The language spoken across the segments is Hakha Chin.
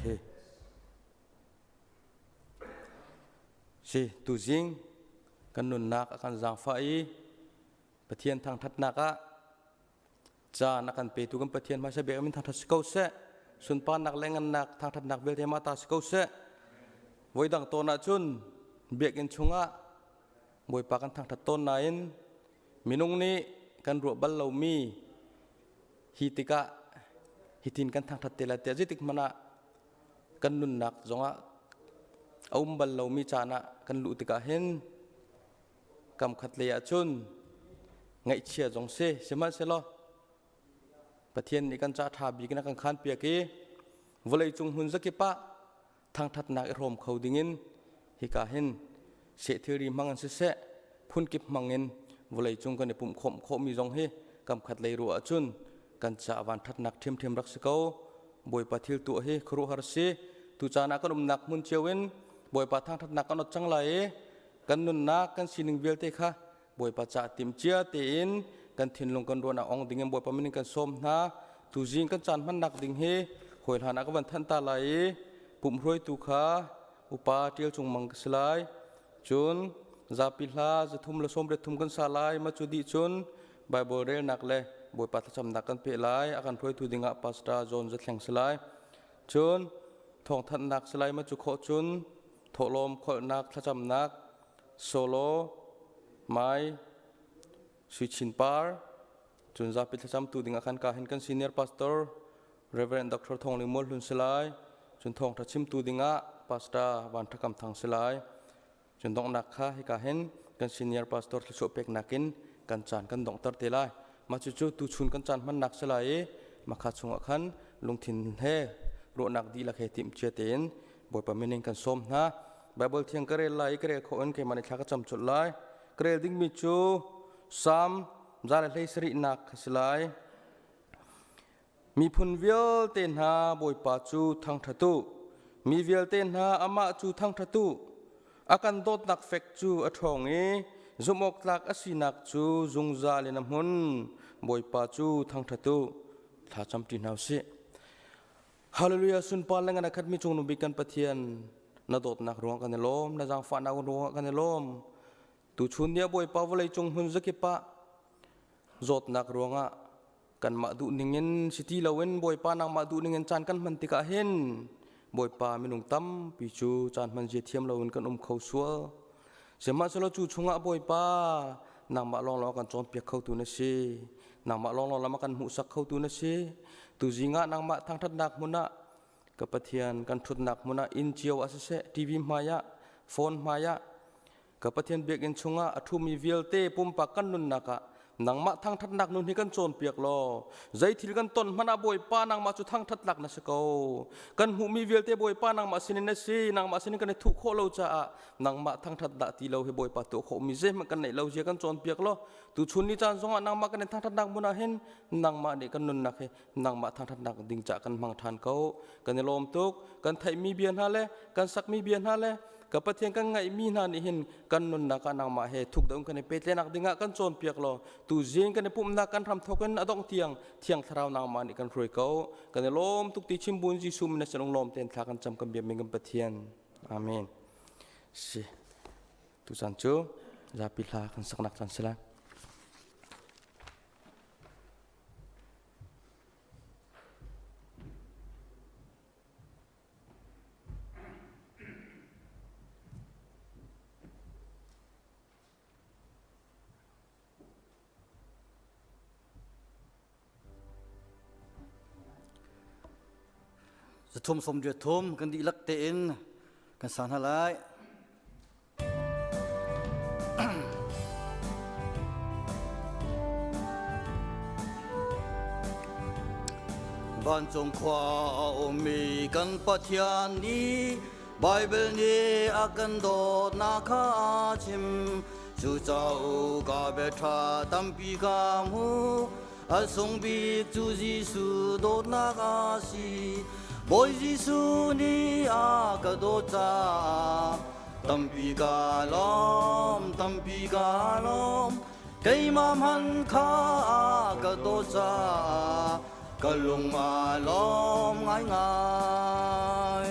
Okay. Si tuzing kan nunnak a kan zaangfah i Pathian thangthatnak ah caan a kan petu kan Pathian hmaisa bik min thangthat si ko seh. Sunparnak le ngannak thangthatnak vialte mah ta si ko seh. Voidang tawn ahcun biakinn chungah Bawipa kan thangthat tawn nain minung nih kan ruah bal lomi hi tikah hitin kan thangthat te lai tiah zeitik hmanh ah kan nunnak zongah a um bal lomi caan ah kan luh tikah hin kam khat lei ahcun ngaihchia zong si sihmanhsehlaw Pathian nih kan ca ṭha bik in a kan khan piak i vawlei cung hmun zakip ah thangṭhatnak i hrawm kho dingin hika hin seh thilri hmang in siseh phunkip hmang in vawlei cung kan i pumh khawm khawhmi zong hi kam khat lei ruah ahcun kan ca van ṭhatnak ṭhiamṭhiam rak si ko. Bawipa thil tuah hi khuaruahhar si. Tu caan ah kan umnak hmun cio in Bawipa thangṭhatnak kan ot cang lai i kan nunnak kan sining vialte kha Bawipa ca timhcia tein kan thinlung kan ruahnak ong ding in Bawipa min in kan sawm hna. Tuzing kan caan hmannak ding hi hawi hlan ah ka van thanh ta lai i pumhruaitu kha upa ṭial cung mang ka si lai. Cun zapi hla zathum le sawm thum kan sa lai ma cu dih cun Bible relnak le Bawipa thlacamnak kan peh lai. A kan hruaitu dingah Pastor John Zathleng si lai. Cun thawngthanhnak si lai ma cu khawh cun thawhlawm kholhnak thlacamnak solo mai Sui Chin Par cun zapi thlacamtu dingah khan ka hin kan senior pastor Reverend Dr. Thong Ling Mual Hlun si lai. Cun thawngṭha chimtu dingah Pastor Van Ṭha Kam Thang si lai. Cun donghnak kha hika hin kan senior pastor thluachuah peknak in kan caan kan donghter te lai. Mah cucu tuchun kan caan hmannak si lai i makha chungah khan lungthin he ruahnak dihlak he timhcia tein Bawipa min in kan sawm hna. Bible thiang ka rel lai i ka rel khawh in keimah nih thla ka cam colh lai. Ka rel dingmi cu Salm 137 kha si lai. Miphun vialte hna Bawipa cu thangṭhat u. Mi vialte hna amah cu thangṭhat u. A kan dawtnak fek cu a ṭhawng i zumhawktlak a sinak cu zungzal in a hmun. Bawipa cu thangṭhat u. Thla camṭi hna u sih. Hallelujah sunpar le ngan a khatmi cungnung bik kan Pathian na dawtnak ruang kan i lawm na zaangfahnak ruang kan i lawm tuchun ni ah Bawipa vawlei cung hmun zakip ah zawtnak ruangah kanmah duh ningin si ti loin Bawipa nangmah duh ningin caan kan hman tikah hin Bawipa minung tampi cu caan hman zia thiam loin kan um kho sual. Sihmanhsehlaw cu chungah Bawipa nangmah lawnglawng kan cawnpiak khotu na si. Nangmah lawnglawng lam a kan hmuhsak khotu na si. Tuzing ah nangmah thangṭhatnak hmun ah ka Pathian kan ṭhutnak hmun ah inn cio ah siseh TV hmai ah phone hmai ah Ka Pathian biakinn chungah a ṭhumi vialte pumpak kan nunnak ah nangmah thangṭhatnak nun hi kan cawnpiak law zei thil kan ton hmanh ah Bawipa nangmah cu thangṭhatlak na si ko. Kan hmuhmi vialte Bawipa nangmah sinin na si, nangmah sinin kan i thuh khawh lo caah nangmah thangṭhat dah ti lo hi Bawipa tuah khawhmi zeihmanh kan neih lo zia kan cawnpiak law tuchun ni caan zongah nangmah kan in thangṭhatnak hmun ah hin nangmah nih kan nunnak hi nangmah thangṭhatnak ding cah kan hmang ṭhan ko. Kan i lawm tuk. Kan theihmi bia hna le kan sakmi bia hna le ka Pathian kan ngaihmi hna nih hin kan nunnak ah nangmah he thuk deuh kan i pehtlenak dingah kan cawnpiak law tuzing kan i pumhnak kan hramthawk in a dongh tiang thiang thlarau nangmah nih kan hruai ko. Kan i lawm tuk ti chim buin Jesuh min a lawm tein thla kan cam kan biakmi kan Pathian. Amen. Si. Tuchan cu zapi hla kan saknak caan si lai. Zathum sawmriat thum kan dihlak tein kan sa hna lai. Vancung khua a ummi kan Pathian nih Baibal nih a kan dawtnak kha a chim. Cu cauk ah bia ṭha tampi ka hmu. A sung bik cu Jesuh dawtnak a si. Bawi Jesuh nih a ka dawt caah tampi ka lawm, tampi ka lawm. Keimah hmanh kha a ka dawt caah ka lung a lawm ngaingai.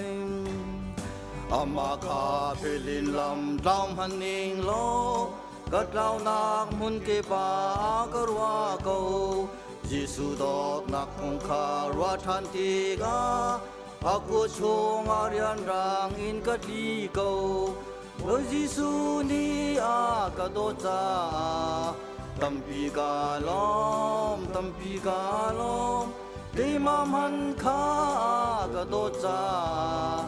Amah kha philin lam tlau hmanning law ka tlaunak hmun kip ah ka ruah ko. Jesuh dawtnak kong kha ruah ṭhan tikah a kut chungah rianrang in ka tli ko. Bawi Jesuh nih a ka dawt caah tampi ka lawm, tampi ka lawm. Keimah hmanh kha a ka dawt caah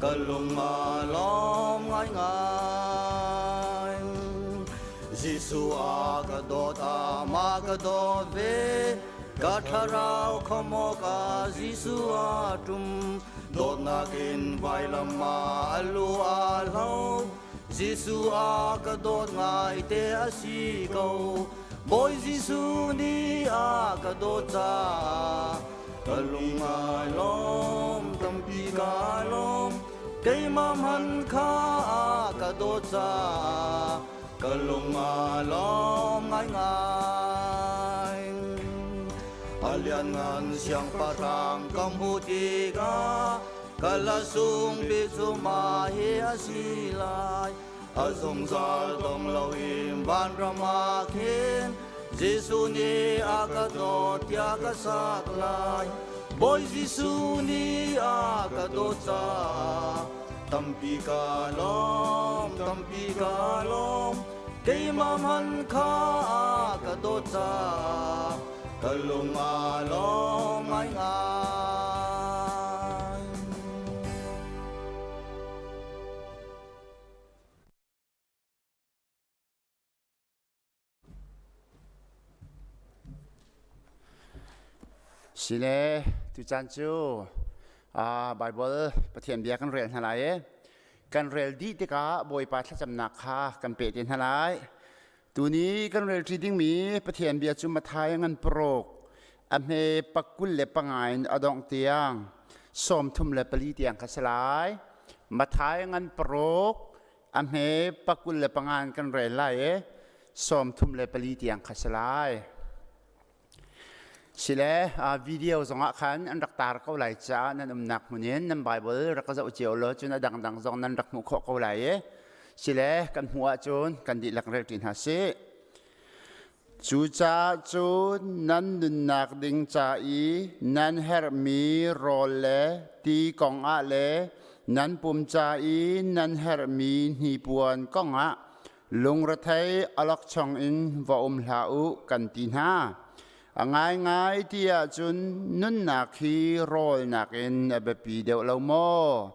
ka lung a lawm ngaingai. Jesuh a ka dawt, amah ka dawt ve. Ka thlarau khawmawk ah Jesuh a ṭum. Dawtnak in vailam ah a lu aa hlo. Jesuh a ka dawt ngaite a si ko. Bawi Jesuh nih a ka dawt caah ka lung ai lawm, tampi ka lawm. Keimah hmanh kha a ka dawt caah ka lung aa lawm ngaingai. A lianngan siangpahrang ka hmuh tikah ka lasung bik cu mah hi a si lai. A zungzal dong loin vanram ah khin Jesuh nih a ka dawt tiah ka sak lai. Bawi Jesuh nih a ka dawt caah tampi ka lawm, tampi ka lawm. Keimah hmanh kha a ka dawt caah ka lung aa lawm ngaingai. Sile tucaan cu Baibal Pathian bia kan rel hna lai i kan rel dih tikah Bawipa thlacamnak kha kan peh te hna lai. Tuni kan rel ṭi dingmi Pathian bia cu Matthai ngan paruk a hme pakul le panga in a dongh tiang 34 tiang kha si lai. Matthai ngan paruk a hme pakul le panga in kan rel lai i 34 tiang kha si lai. Sile video zongah khan an rak tar ko lai caah nan umnak hmun in nan Bible rak ka zoh cio law cun a dangdang zong nan rak hmuh khawh ko lai i sile kan hmuh ahcun kan dihlak rel ṭi hna sih. Cucaah cun nan nunnak ding ca i nan herhmi rawl le ti kongah le nan pum ca i nan herhmi hnipuan kongah Lungrethei awlokchong in va um hlah u kan ti hna. A ngaingai ti ahcun nunnak hi rawl nakin a biapi deuh lo maw?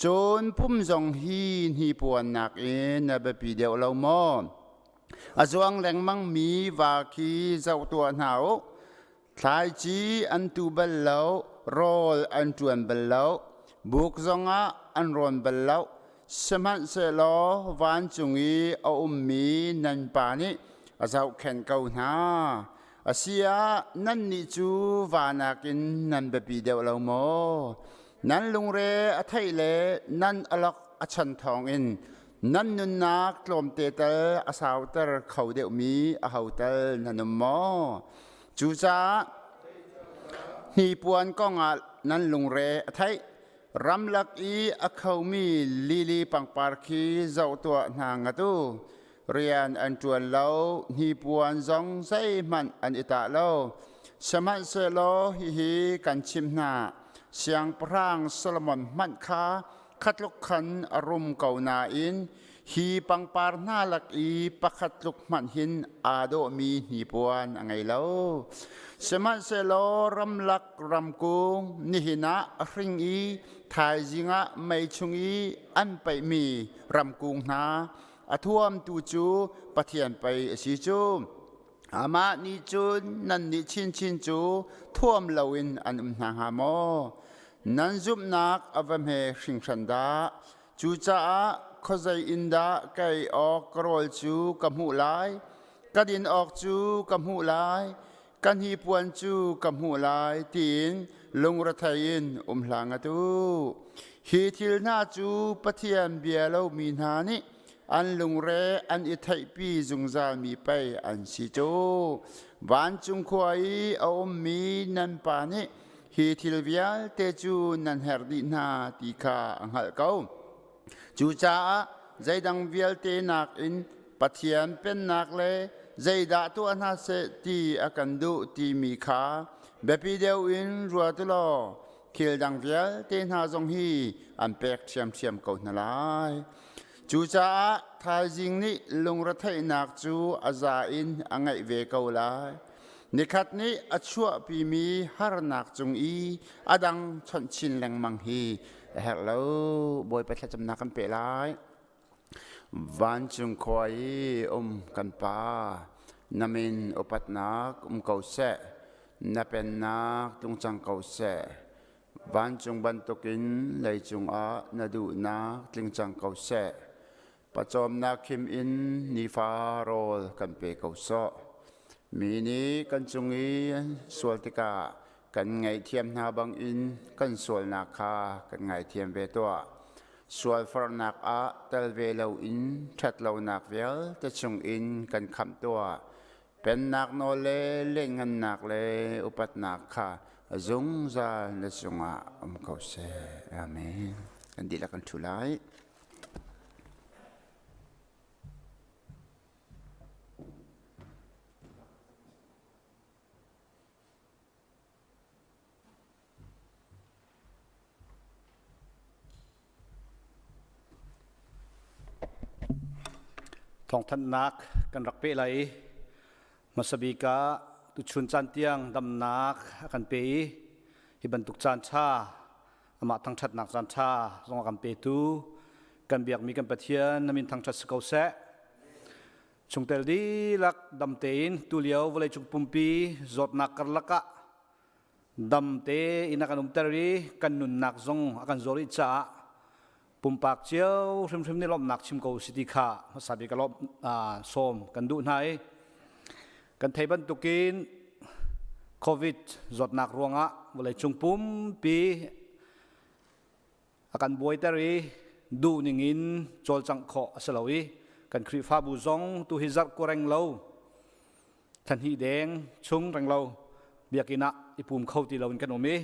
Cun pum zong hi hnipuan nakin a biapi deuh lo maw? A zuang lengmangmi va khi zoh tuah hna u. Thlaici an tu bal lo, rawl an ṭuan bal lo, buk zongah an rawn bal lo. Sihmanhsehlaw vancung i a ummi nan Pa nih a zohkhenh ko hna. A si ah nannih cu va nakin nan biapi deuh lo maw? Nan lungre a theih le nan alok a chan thawngin nan nunnak tlawmte tal a sauter kho deuhmi aho tal nan um maw? Cucaah hnipuan kongah nan lungre a theih. Ramlak i a khomi lili pangpar khi zoh tuah hna ngat u. Rian an ṭuan lo, hnipuan zong zeihmanh an i tah lo. Sihmanhsehlaw hihi kan chimh hna, Siangpahrang Solomon hmanh kha khatluk khan a rum ko nain hi pangpar hna lak i pakhat tluk hmanh hin aa dawhmi hnipuan a ngei lo. Sihmanhsehlaw ramlak ramkung nihin ah a hring i thaizing ah mei chung i an paihmi ramkung hna a thuamtu cu Pathian pei a si cu. Amah nih cun nannih chinchin cu thuam loin an um hna hnga maw? Nan zumhnak a va hme hringhran dah! Cucaah khuazei in dah ka ei awk ka rawl cu ka hmuh lai, ka din awk cu ka hmuh lai, ka hnipuan cu ka hmuh lai tiin lungrethei in um hlah ngat u. Hi thil hna cu Pathian bia lomi hna nih an lungre an i theihpi zungzalmi pei an si cu. Vancung khua i a ummi nan Pa nih hi thil vialte cu nan herh dih hna ti kha a hngalh ko. Cucaah zeidang vialte nakin Pathian pennak le zeidah tuah hna seh ti a kan duh timi kha biapi deuh in ruat u law thil dang vialte hna zong hi an pek ṭhiamṭhiam ko hna lai. Cucaah thaizing nih lungretheihnak cu a za in a ngeih ve ko lai. Nikhat nih a chuahpimi harnak cung i a dang chawnh chin lengmang hi a herh lo. Bawipa thlacamnak kan peh lai. Vancung khua i um kan Pa, na min upatnak um ko seh, na pennak tlung cang ko seh. Vancung bantukin leicung ah na duhnak tling cang ko seh. Pawcawmnak khim in nifa rawl kan pe ko sawh. Mi nih kan cung i sual tikah kan ngaihthiam hna bangin kan sualnak kha kan ngaithiam ve tuah. Sualforhnak ah tel ve loin ṭhatlonak vialte chungin kan khamh tuah. Pennak nawl le lianhngannak le upatnak kha zungzal na cungah um ko seh. Amen. Kan dihlak kan ṭhu lai. Thawngthanhnak kan rak peh lai i hmasa bik ah tuchun caan tiang damnak a kan pe i hi bantuk caan ṭha amah thangṭhatnak caan ṭha zong a kan petu kan biakmi kan Pathian na min thangṭhat si ko seh. Chungtel dihlak dam tein tulio vawleicung pumpi zawtnak karlak ah dam tein a kan umter i kan nunnak zong a kan zuar rih caah pumpak cio hrimhrim nih lawmhnak chim ko si ti kha hmasa bik ka lawmh sawm kan duh hna i kan thei bantukin COVID zawtnak ruangah vawleicung pumpi a kan buaiter i duh ningin cawlcangh khawh a si lo i kan Khrihfabu zong tu hi zarh ko reng lo thla deng chung reng lo biakinn ah i pum kho ti loin kan um i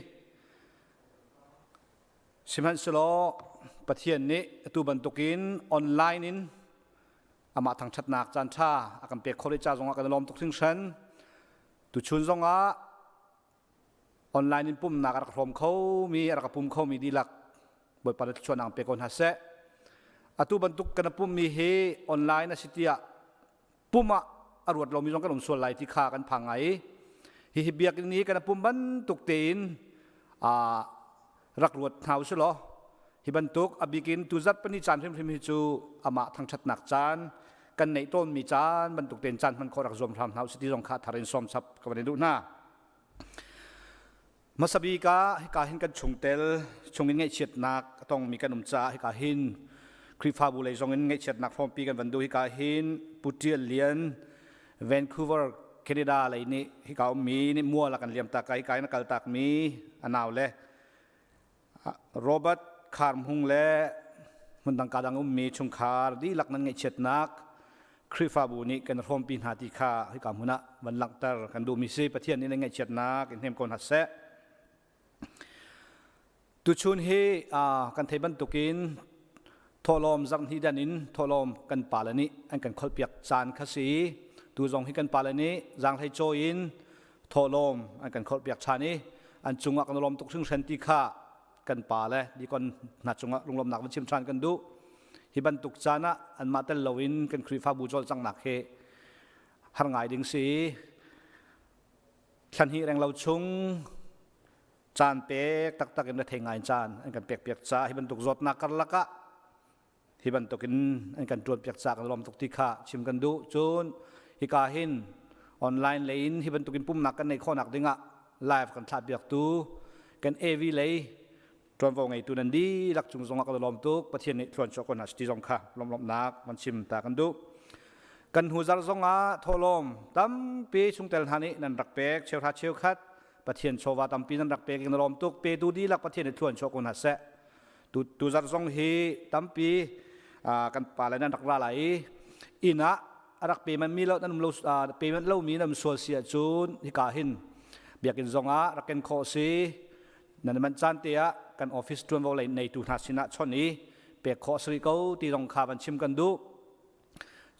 sihmanhsehlaw Pathian nih atu bantukin online in amah thangṭhatnak caan ṭha a kan pek khawh ca zongah kan i lawm tuk hringhran. Tuchun zongah online in pumnak a rak hrawm khomi a rak pum khomi dihlak Bawipa na thluachuahnak pe ko hna seh. Atu bantuk kan pummi hi online a si tiah pum ah a ruat lomi zong kan um sual lai ti kha kan phang ngai i hihi biakinn i kan pum bantuk tein rak ruat hna usih law hi bantuk a bikin tuzat pani caan hrimhrim hi cu amah thangṭhatnak caan kan neih tawnmi caan bantuk tein caan hman khawh rak zuam hram hna usih ti zong kha thar in sawm chap ka van i duh hna. Hmasa bik ah hika hin kan chungtel chungin ngaihchiatnak a tongmi kan um caah hika hin Khrihfabu lei zong in ngaihchiatnak hrawmpi kan van duh. Hika hin Pu Tial Lian Vancouver Canada lei nih hika ummi nih mual a kan liam tak hika in a kal takmi a nau le Robert Khar Hmung le hmundang ka dang ummi chungkhar dihlak nan ngaihchiatnak Khrihfabu nih kan hrawmpi hna ti kha hika hmun ah van langhter kan duhmi si. Pathian nih nan ngaihchiatnak in hnem ko hna seh. Tuchun hi kan thei bantukin thawhlawm zarhhnih dan in thawhlawm kan pale nih an kan kholhpiak caan kha si. Tu zong hi kan pale nih zaanghlei cawi in thawhlawm an kan kholhpiak ṭhan i an cungah kan lawm tuk hringhran ti kha kan pa le dikon hna cungah lunglawmnak van chim ṭhan kan duh. Hi bantuk caan ah anmah tel loin kan Khrihfabu cawlcanghnak hi har ngai ding si. Thlanhnih reng lo chung caan pek taktak in rethei ngai caan an kan pek piak ca hi bantuk zawtnak karlak ah hi bantukin an kan ṭuan piak ca kan lawm tuk ti kha chim kan duh. Cun hika hin online lei in hi bantukin pumnak kan neih khawhnak dingah live kan thlah piaktu kan AV lei ṭuanvo ngeitu nan dihlak cung zongah kan lawm tuk. Pathian nih thluan chuah ko hna ti zong kha lawmlawmhnak van chim ta kan duh. Kan hnu zar zongah thawhlawm tampi chungtel hna nih nan rak pek cheuhra cheukhat Pathian chawva tampi nan rak pek in lawm tuk. Petu dihlak Pathian nih thluan chuah ko hna seh. Tu tuzarh zong hi tampi kan pale nan rak ra lai i inn ah a rak payment mi lo nan um lo payment lo mi nan um sual si ahcun hika hin biakinn zong ah rak ken khawh si. Nan man caan te ah kan office ṭuanvo lei neitu hna sinah chawnh i pek khawh a si rih ko ti zong kha van chim kan duh.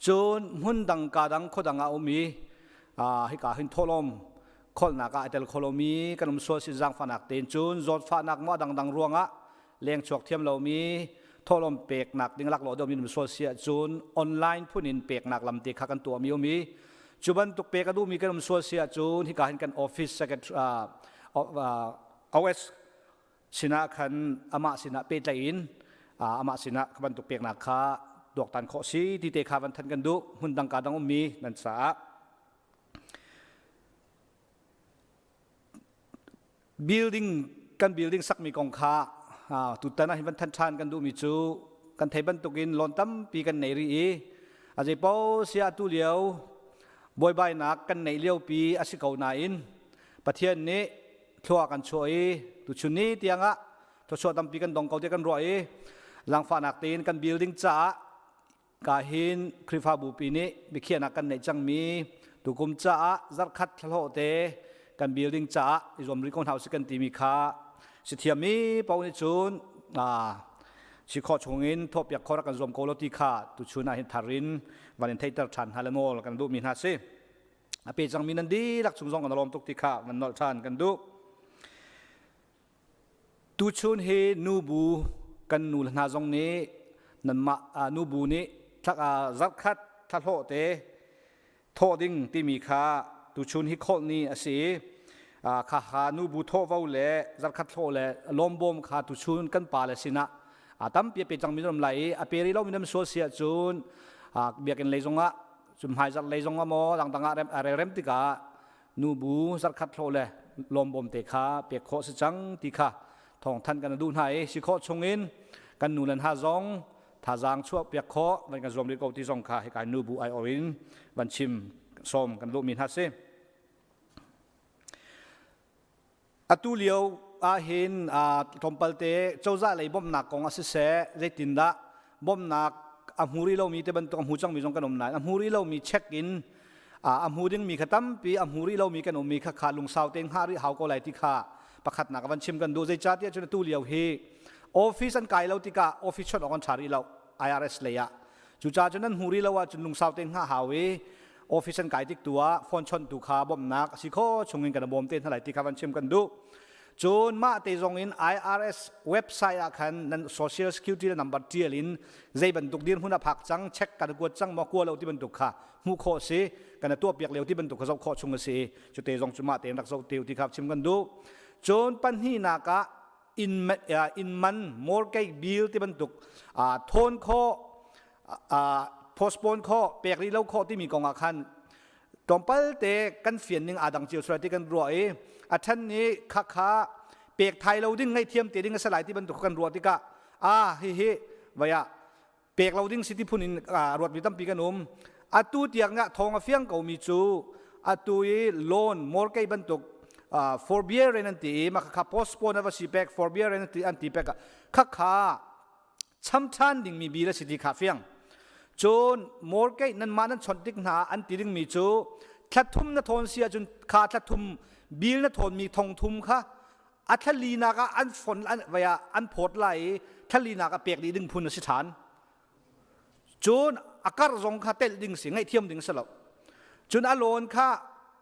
Cun hmun dang ka dang khua dang ah um i hika hin thawhlawm kholnak ah a tel kho lomi kan um sual si zaangfahnak tein cun zawtfahnak maw dangdang ruangah leng chuak thiam lomi thawhlawm peknak ding laklawh deuhmi um sual si ahcun online phun in peknak lam te kha kan tuahmi um i cu bantuk pek a duhmi kan um sual si ahcun hika hin kan office secretary OS sinah khan amah sinah pehtlaih in amah sinah kha bantuk peknak kha tuaktan khawh si ti te kha van than kan duh hmun dang ka dang ummi nan caah building kan building sakmi kong kha tutan ah hin van than than kan duhmi cu kan thei bantukin loan tampi kan nei rih i a zei paoh sia tu lio buaibainak kan neih liopi a si ko nain Pathian nih thlua kan chuah i tuchun ni tiangah thluachuah tampi kan dong ko tiah kan ruah i langfahnak tein kan building caah ka hin Khrihfabu pi nih biakhiahnak kan neih cangmi tukum caah zarhkhat thlahlawh te kan building caah i zuam rih ko hna usih kan timi kha si thiammi paoh nih cun si khawh chungin thawhpiak khawh rak kan zuam ko lo ti kha tuchun ah hin thar in van in theihter ṭhan hna le nawl kan duhmi hna si. A pe cangmi nan dihlak chung zong kan lawm tuk ti kha van nolh ṭhan kan duh. Tuchun hi nubu kan nu le hna zong nih nanmah nubu nih zarhkhat thlahlawh te thawh ding timi kha tuchun hi khawlh ni a si i kha kha nubu thawhvo le zarhkhat hlawh le lawmbawm kha tuchun kan pa le sinah tampi a pe cangmi nan um lai i a pe rih lomi nan sual si ahcun biakinn lei zongah cun hmaizarh lei zong ah maw dangdang ah a relrem tikah nubu zarhkhat hlawh le lawmbawm te kha pek khawh si cang ti kha thawngthanh kan duh hna i si khawh chungin kan nu le hna zong thazaang chuah piak khawh van kan zuam rih ko ti zong kha hika nubu ai or in van chim sawm kan duhmi hna si. Atu lio ahhin tlawmpal te cozah lei bawmhnak kong ah siseh zeitindah bawmhnak a hmu rih lomi te bantuk a hmu cangmi zong kan um nain a hmu rih lomi check in a hmu dingmi kha tampi a hmu rih lomi kan ummi kha kha lungsau tein hngah rih hau ko lai ti kha pakhatnak van chim kan duh. Zeicahtiah cun atu lio hi office an kai lo tikah office chawnh awk an ṭha rih lo IRS lei ah. Cucaah cun nan hmu rih lo ahcun lungsau tein hngah hau i office an kai tik tu ah phone chawnh tu kha bawmhnak a si kho chungin kan bawm te hna lai ti kha van chim kan duh. Cun mah te zong in IRS website ah khan nan social security number tial in zei bantuk dirhmun a phak cang check kan kuat cang maw kua lo ti bantuk kha hmuh khawh si kan tuah piak lio ti bantuk kha zoh khawh chung a si cu te zong cu mah tein rak zoh te ti kha chim kan duh. Cun pahnihnak ah inn inn man mortgage bill ti bantuk thawn khawh postpone khawh pek rih lo khawh timi kong ah khan tlawmpal te kan fian ning aa dang cio sual ti kan ruah i a ṭhen nih khakha pek thai lo ding ngaihthiam te ding a si lai ti bantuk kan ruah tikah a hihi vaya pek lo ding si ti phun in ruatmi tampi kan um atu tiang ah thawng a fiang komi cu atu i loan mortgage bantuk forbearance an ti i mah kha postpone a va si pek forbearance an ti pek khakha cham ṭhan dingmi bil a si ti kha fiang cun mortgage nan mah nan chawnh tik hna an ti dingmi cu thlathum na thawn si ahcun kha thlathum bil na thawnmi thong thum kha a thlalinak ah an fon an vaya an phawt lai i thlalinak ah pek dih ding phun a si ṭhan cun a kar zong kha telh ding si ngaihthiam ding si lo cun a loan kha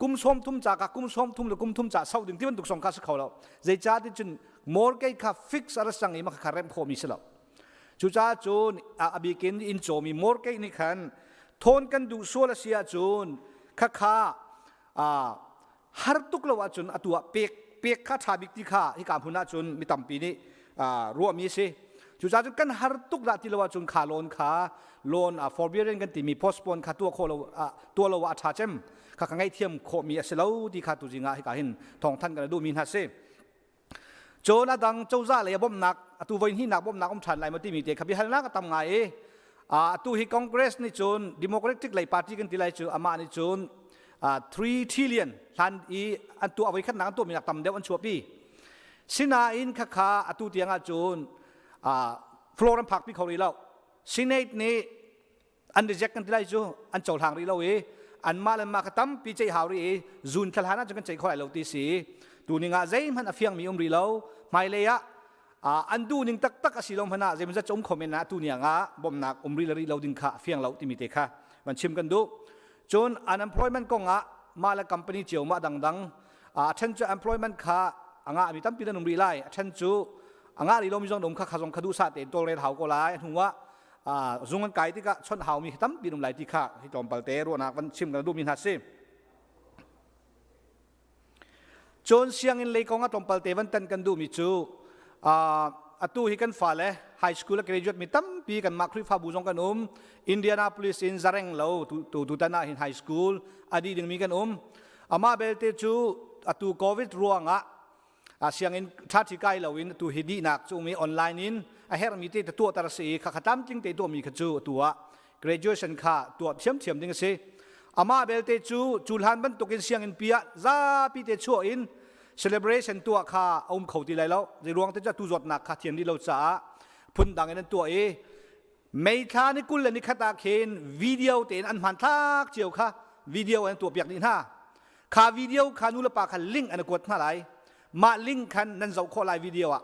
kum sawm thum ca ka kum sawm thum le kum thum ca sau ding ti bantuk zong kha si kho lo zeicah ti cun mortgage kha fix a ra sang i ma kha rem khawhmi si lo cucaah cun a bikin inn cawmi mortgage nih khan thawn kan duh sual a si ahcun kha kha har tuk lo ahcun atu ah pek pek kha ṭha bik ti kha hika hmun ahcun mi tampi nih ruahmi a si. Cucaah cun kan har tuk dah ti lo ahcun kha loan kha loan forbearance kan timi postpone kha tuah khawh lo tuah lo ah a ṭha cem kha ka ngaihthiam khawhmi a si lo ti kha tuzing ah hika hin thawngthanh kan duhmi hna si. Cun a dang cozah lei a bawmhnak atu voi hnihnak bawmhnak um ṭhan lai maw timi te kha biahalnak a tam ngai i atu hi Congress nih cun Democratic lei party kan ti lai cu amah nih cun 3 trillion hlan i an tuah voi khatnak an tuahmi nak tam deuh an chuahpi. Sinain khakha atu tiang ah cun floor an phakpi kho rih lo. Senate nih an reject kan ti lai cu an cohlang rih lo i anmah le mah kha tampi ceih hau rih i zun thla hlan ah cun kan ceih kho lai lo ti si tu ning ah zeihmanh a fiangmi um rih lo hmailei ah. An duh ning taktak a si lo hmanh ah zeimawzat cu um kho men na tu niang ah bawmhnak um rih le rih lo ding kha a fiang lo timi te kha van chim kan duh. Cun unemployment kong ah mah le company cio mah dangdang a then cu employment kha a ngah mi tampi nan um rih lai, a then cu a ngah rih lomi zong um kha kha zong kha duh sa tein tawlrel hau ko lai. A hnu ah zung an kai tikah chawnh hau mi tampi um lai ti kha hi tlawmpal te ruahnak van chim kan duh mi hna si. Cun sianginn lei kong ah tlawmpal te van tan kan duh mi cu atu hi kan fale high school a graduate mi tampi kanmah Khrihfabu zong kan um. Indianapolis in zareng lo tu tutan ah hin high school a dih dingmi kan um. Amah belte cu atu COVID ruangah sianginn ṭhaṭhi kai loin atu hi dihnak cu um i online in a herhmi te tuahter a si i khakha tlamtling te tuahmi kha cu atu ah graduation kha tuah thiamthiam ding a si. Amah belte cu cu hlan bantukin sianginn pi ah zapi te chuah in celebration tuah kha a um kho ti lai lo. Zei ruang te cu tu zawtnak kha thian rih lo caah phundang in an tuah i May thla ni 21 ah khin video tein an hmanthlak cio kha video an tuah piak dih hna. Kha video kha nu le pa kha link an kuat hna lai. Mah link khan nan zoh khawh lai video ah.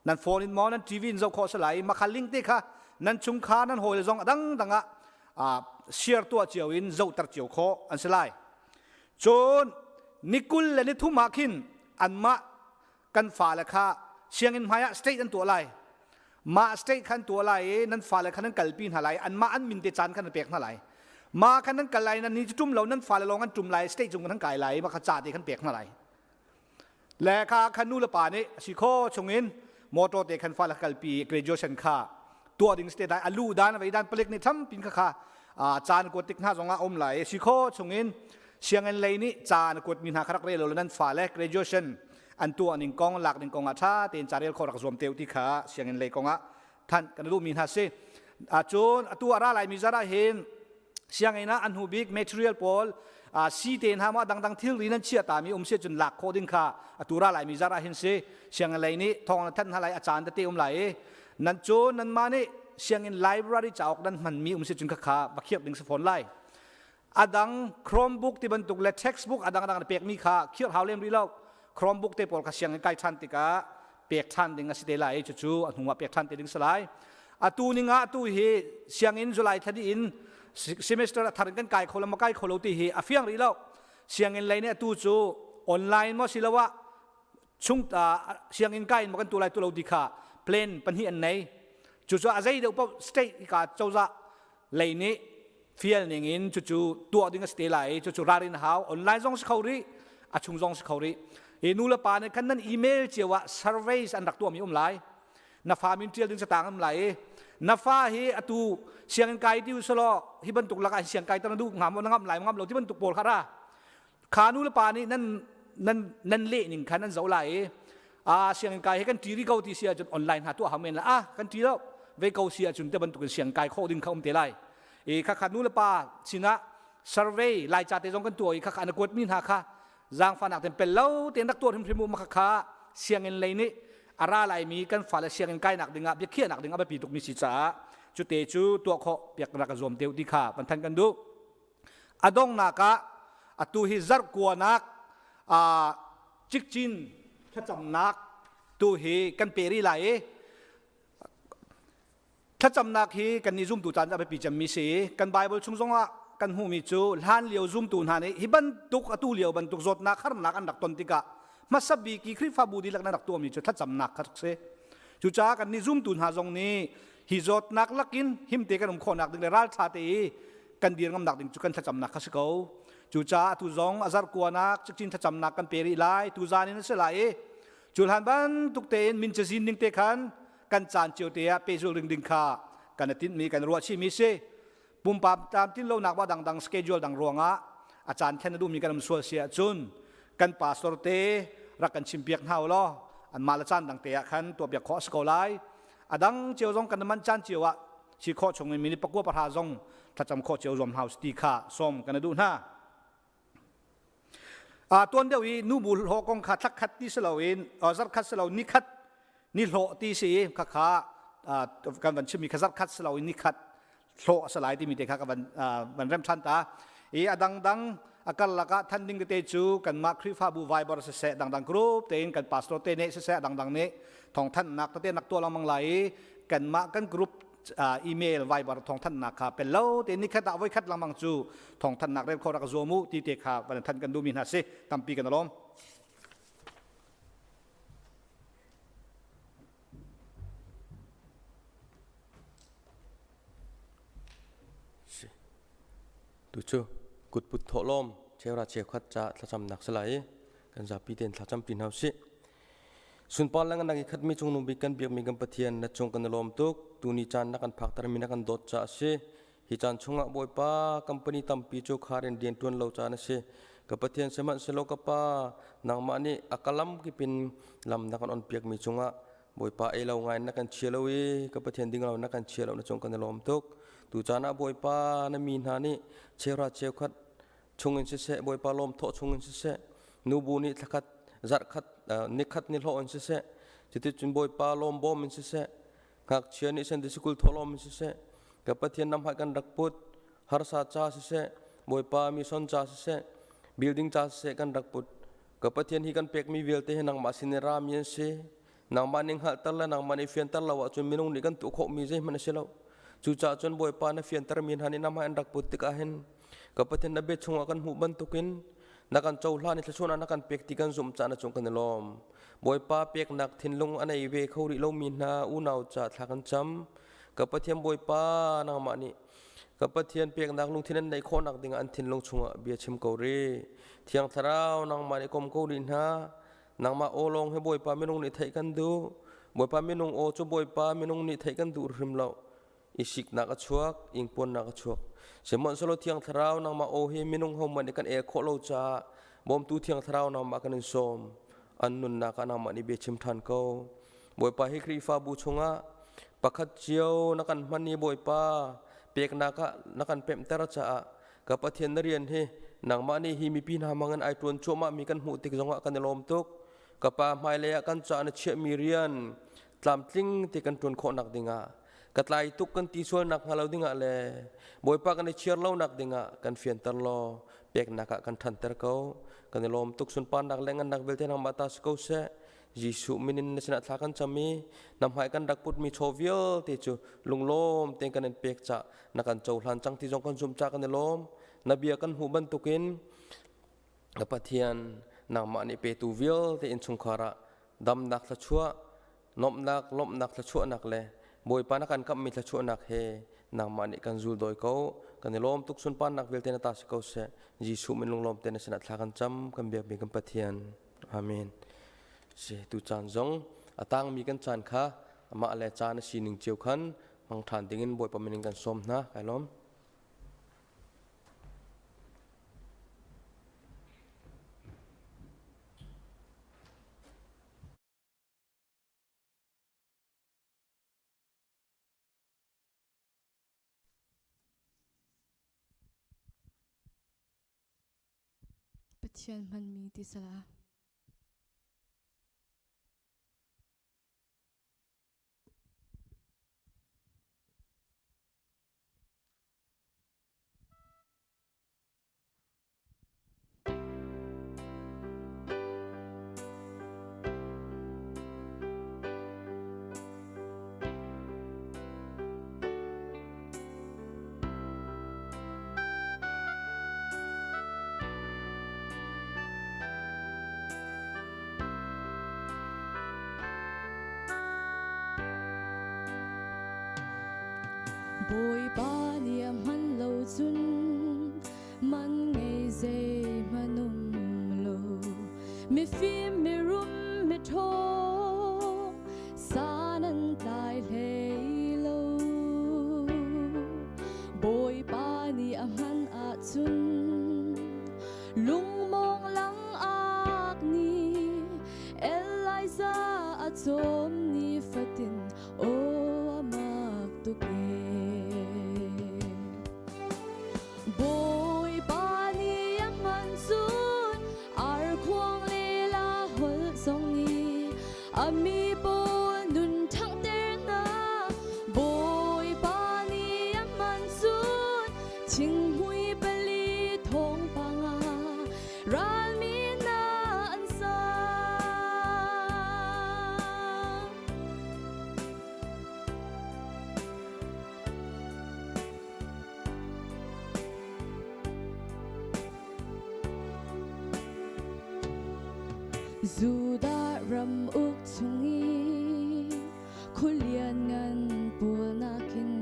Nan phone in maw nan TV in zoh khawh si lai. Mah kha link te kha nan chungkhar nan hawi le zong a dangdang ah share tuah cio in zohter cio khawh an si lai. Cun ni 23 ah khin anmah kan fale kha sianginn hmai ah state an tuah lai. Mah state khan tuah lai i nan fale khan nan kalpi hna lai. Anmah an min te caan khan nan pek hna lai. Mah khan nan kal lai, nan ni cu ṭum lo, nan fale lawng an ṭum lai, state cung kan kai lai, mah kha ca te khan pek hna lai. Le kha khan nu le pa nih si kho chungin motor te khan fale kalpi graduation kha tuah ding state lai. Alu dan vei dan palik nih tham pin kha kha caan kuat tik hna zong ah um lai. Si kho chungin sianginn lei nih caan kuat mi hna kha rak rel lo, nan fale graduation an tuah ning kong lak ning kong ah ṭha tein carel khawh rak zuam te ti kha sianginn lei kong ah thanh kan duh mi hna si. Cun atu a ra lai mi zar ah hin sianginn ah an hnu bik material pawl si te hna ma dangdang thilri nan chia ta mi um si cun lak khawh ding kha atu ra lai mi zar ah hin si. Sianginn lei nih thawng na thanh hna lai, a caan tete um lai i nan cu nan mah nih sianginn library cauk nan hman mi um si cun kha kha va khiak ding si fawn lai. Adang Chromebook ti bantuk le textbook adang adang na pekmi kha khirh hau lem rih lo. Chromebook te pawl kha sianginn kai ṭhan tikah pek ṭhan ding a si te lai. Cucu a hnu ah pek ṭhan te ding si lai. Atu ning ah atu hi sianginn July thla dih in semester a thar in kan kai kho lo ma kai kho lo ti hi a fiang rih lo. Sianginn lei nih atu cu online maw siloah chung sianginn kai in maw kan tu lai tu lo ti kha plan pahnih an nei. Cucu a zei deuh paoh state ka cozah lei nih fial ning in cucu tuah ding a si te lai. Cucu ralrin hau, online zong si kho rih, a chung zong si kho rih. Hi nu le pa nih khan nan email cio ah surveys an rak tuahmi um lai, na fa min tial ding catang um lai i na fa hi atu sianginn kai ti usalaw hi bantuk lakah siang kai tar na duh ngam na ngam lai ngam lo ti bantuk pawl kha ra kha nu le pa nih nan nan nan leh ning khan nan zoh lai i a sianginn kai hi kan ṭi rih ko ti si ahcun online hna tuah hau men la, a kan ṭi lo ve ko si ahcun te bantukin siang kai khawh ding kha um te lai. I khakha nu le pa sinah survey lai ca te zong kan tuah i khakha na kuat mi hna kha zaangfahnak ten pel lo tein rak tuah hrimhrim u. Ma khakha sianginn lei nih a ra laimi kan fale sianginn kainak dingah biakhiahnak ding a biapi tukmi si caah cute cu tuah khawh piak rak zuam te ti kha van than kan duh. A donghnak ah atu hi zarhkuanak cikcin thlacamnak tu hi kan pe rih lai i thlacamnak hi kan nih zumtu caan a biapi cemmi si. Kan Bible chung zongah kan hmuhmi cu hlan lio zumtu hna nih hi bantuk atu lio bantuk zawtnak harnak an rak ton tikah hmasa bik i Khrihfabu dihlak nan rak tuahmi cu thlacamnak kha rak si. Cucaah kan nih zumtu hna zong nih hi zawtnak lakin himte kan um khawhnak ding le ralṭha te i kan dir ngamnak ding cu kan thlacamnak kha si ko. Cucaah atu zong a zarhkuanak cikcin thlacamnak kan pe rih lai. Tu zan in a si lai i cu hlan bantuk tein min cazin ding te khan kan caan cio te ah pehzul ring ding kha kan i tinhmi kan ruah chihmi si. Pumpak tlamtlin lonak ba dangdang schedule dang ruangah a caan thlen a duhmi kan um sual si ahcun kan pastor te rak kan chimpiak hna u law anmah le caan dang te ah khan tuahpiak khawh a si ko lai. A dang cio zong kan man caan cio ah si khawh chung in minute 9 zong thlacam khawh cio zuam hau ti kha sawm kan duh hna. A tuan deuh i nu bu hlawh kong kha thlakhat ti si loin zarkhat si lo nikhat ni hlawh ti si kha kha kan van chimmi kha zarkhat si loin nikhat hlawh a si lai timi te kha ka van van rem than ta i a dangdang. A karlak ah than ding tete cu kanmah Khrihfabu Viber siseh dangdang group tein kan pastor te nih siseh dangdang nih thawngthanhnak tete nak tuah lengmang lai i kanmah kan group email Viber thawngthanhnak kha pel lo te nikhat ah voikhat lengmang cu thawngthanhnak rel kho rak zuam u ti te kha van than kan duhmi hna si. Tampi kan lawm. Tu cu kutput thawhlawm cheuhra cheukhat ca thlacamnak si lai i kan zapi tein thlacam pi hna usih. Sunpar le ngan i khatmi cungnung bik kan biakmi kan Pathian na cung kan i lawm tuk. Tuni caan na kan phakter mi na kan dawt ca a si. Hi caan chungah Bawipa company tampi cu khar in rian ṭuan lo caan a si. Ka Pathian sihmanhsehlaw ka Pa, nangmah nih a ka lam kip in lam na kan onpiakmi cungah Bawipa ei lo ngai na kan chia lo i ka Pathian ding lo na kan chia lo na cung kan i lawm tuk. Tu caan ah Bawipa na mi hna nih cheuhra cheukhat chungin siseh Bawipa lawm thawh chungin siseh nubu nih thlakhat zarhkhat nikhat ni hlawh in siseh cuticun Bawipa lawm bawm in siseh ngakchia nih Sunday sikul thawhlawm in siseh ka Pathian nam hai kan rak put harsa ca siseh Bawipa mission ca siseh building ca siseh kan rak put ka Pathian hi kan pekmi vialte hi nangmah sin i rami an si. Nangmah nih hngalhter le nangmah nih fianter lo ahcun minung nih kan tuah khawhmi zeihmanh a si lo. Cucaah cun Bawipa na fiantermi hna nih nangmah an rak put tikah hin ka Pathian na bia chungah kan hmuh bantukin na kan cohlan i thluachuahnak na kan pek ti kan zumh caah na cung kan i lawm. Bawipa peknak thinlung a nei ve kho rih lomi hna unau ca thla kan cam. Ka Pathian Bawipa nangmah nih ka Pathian peknak lungthin an neih khawhnak dingah an thinlung chungah bia chim ko rih. Thiang Thlarau nangmah nih kom ko rih hna. Nangmah aw lawng hi Bawipa minung nih theih kan duh. Bawipa minung aw cu Bawipa minung nih theih kan duh hrim lo. I siknak a chuak, ingpuannak a chuak. Sihmanhsehlaw Thiang Thlarau nangmah aw hi minung hohmanh nih kan el khawh lo caah bawmtu Thiang Thlarau nangmah kan in sawm. An nunnak ah nangmah nih bia chim ṭhan ko. Bawipa hi Khrihfabu chungah pakhat cio na kan hman i Bawipa peknak ah na kan pemhter caah ka Pathian na rian hi nangmah nih hi mipi hna hmangin ai ṭuan cuahmah mi kan hmuh tik zongah kan i lawm tuk. Ka Pa hmailei ah kan caah na chiahmi rian tlamtling te kan ṭuan khawhnak dingah ka tlai tuk kan ti sual nak hnga lo dingah le Bawipa kan i chiar lo nak dingah kan fianter law peknak ah kan ṭhanter ko. Kan i lawm tuk. Sunparnak le ngannak vialte nangmah ta si ko seh. Jesuh min in na sinah thla kan cam i na hmai kan rak putmi chaw vialte cu lunglawm tein kan in pek cah na kan cohlan cang ti zong kan zumh cah kan i lawm. Na bia kan hmuh bantukin na Pathian nangmah nih petu vialte innchungkhar ah damnak thluachuah, lawmhnak, lawmhnak thluachuahnak le Bawipa na kan kamhmi thluachuahnak he nangmah nih kan zul dawi ko. Kan i lawm tuk. Sunparnak vialte na ta si ko seh. Jesuh min lunglawm te na sinah thla kan cam. Kan biakmi kan Pathian. Amen. Si tu caan zong a tangmi kan caan kha amah le caan a sining cio khan hmang ṭhan dingin Bawipa min in kan sawm hna. Kai lawm. Pathian hmanmi ti sala. Bawipa nih a hman lo cun man ngei zeihmanh um lo. Mifim mirum miṭhawng san an tlai hlei lo. Bawipa nih a hman ahcun lungmawng langak nih Elijah a cawm ni fatin aw a mak tuk ee. Bawipa nih a hman cun arkhuang le la holh zong nih. Judah ram uk chung i khualian ngan pawl nakin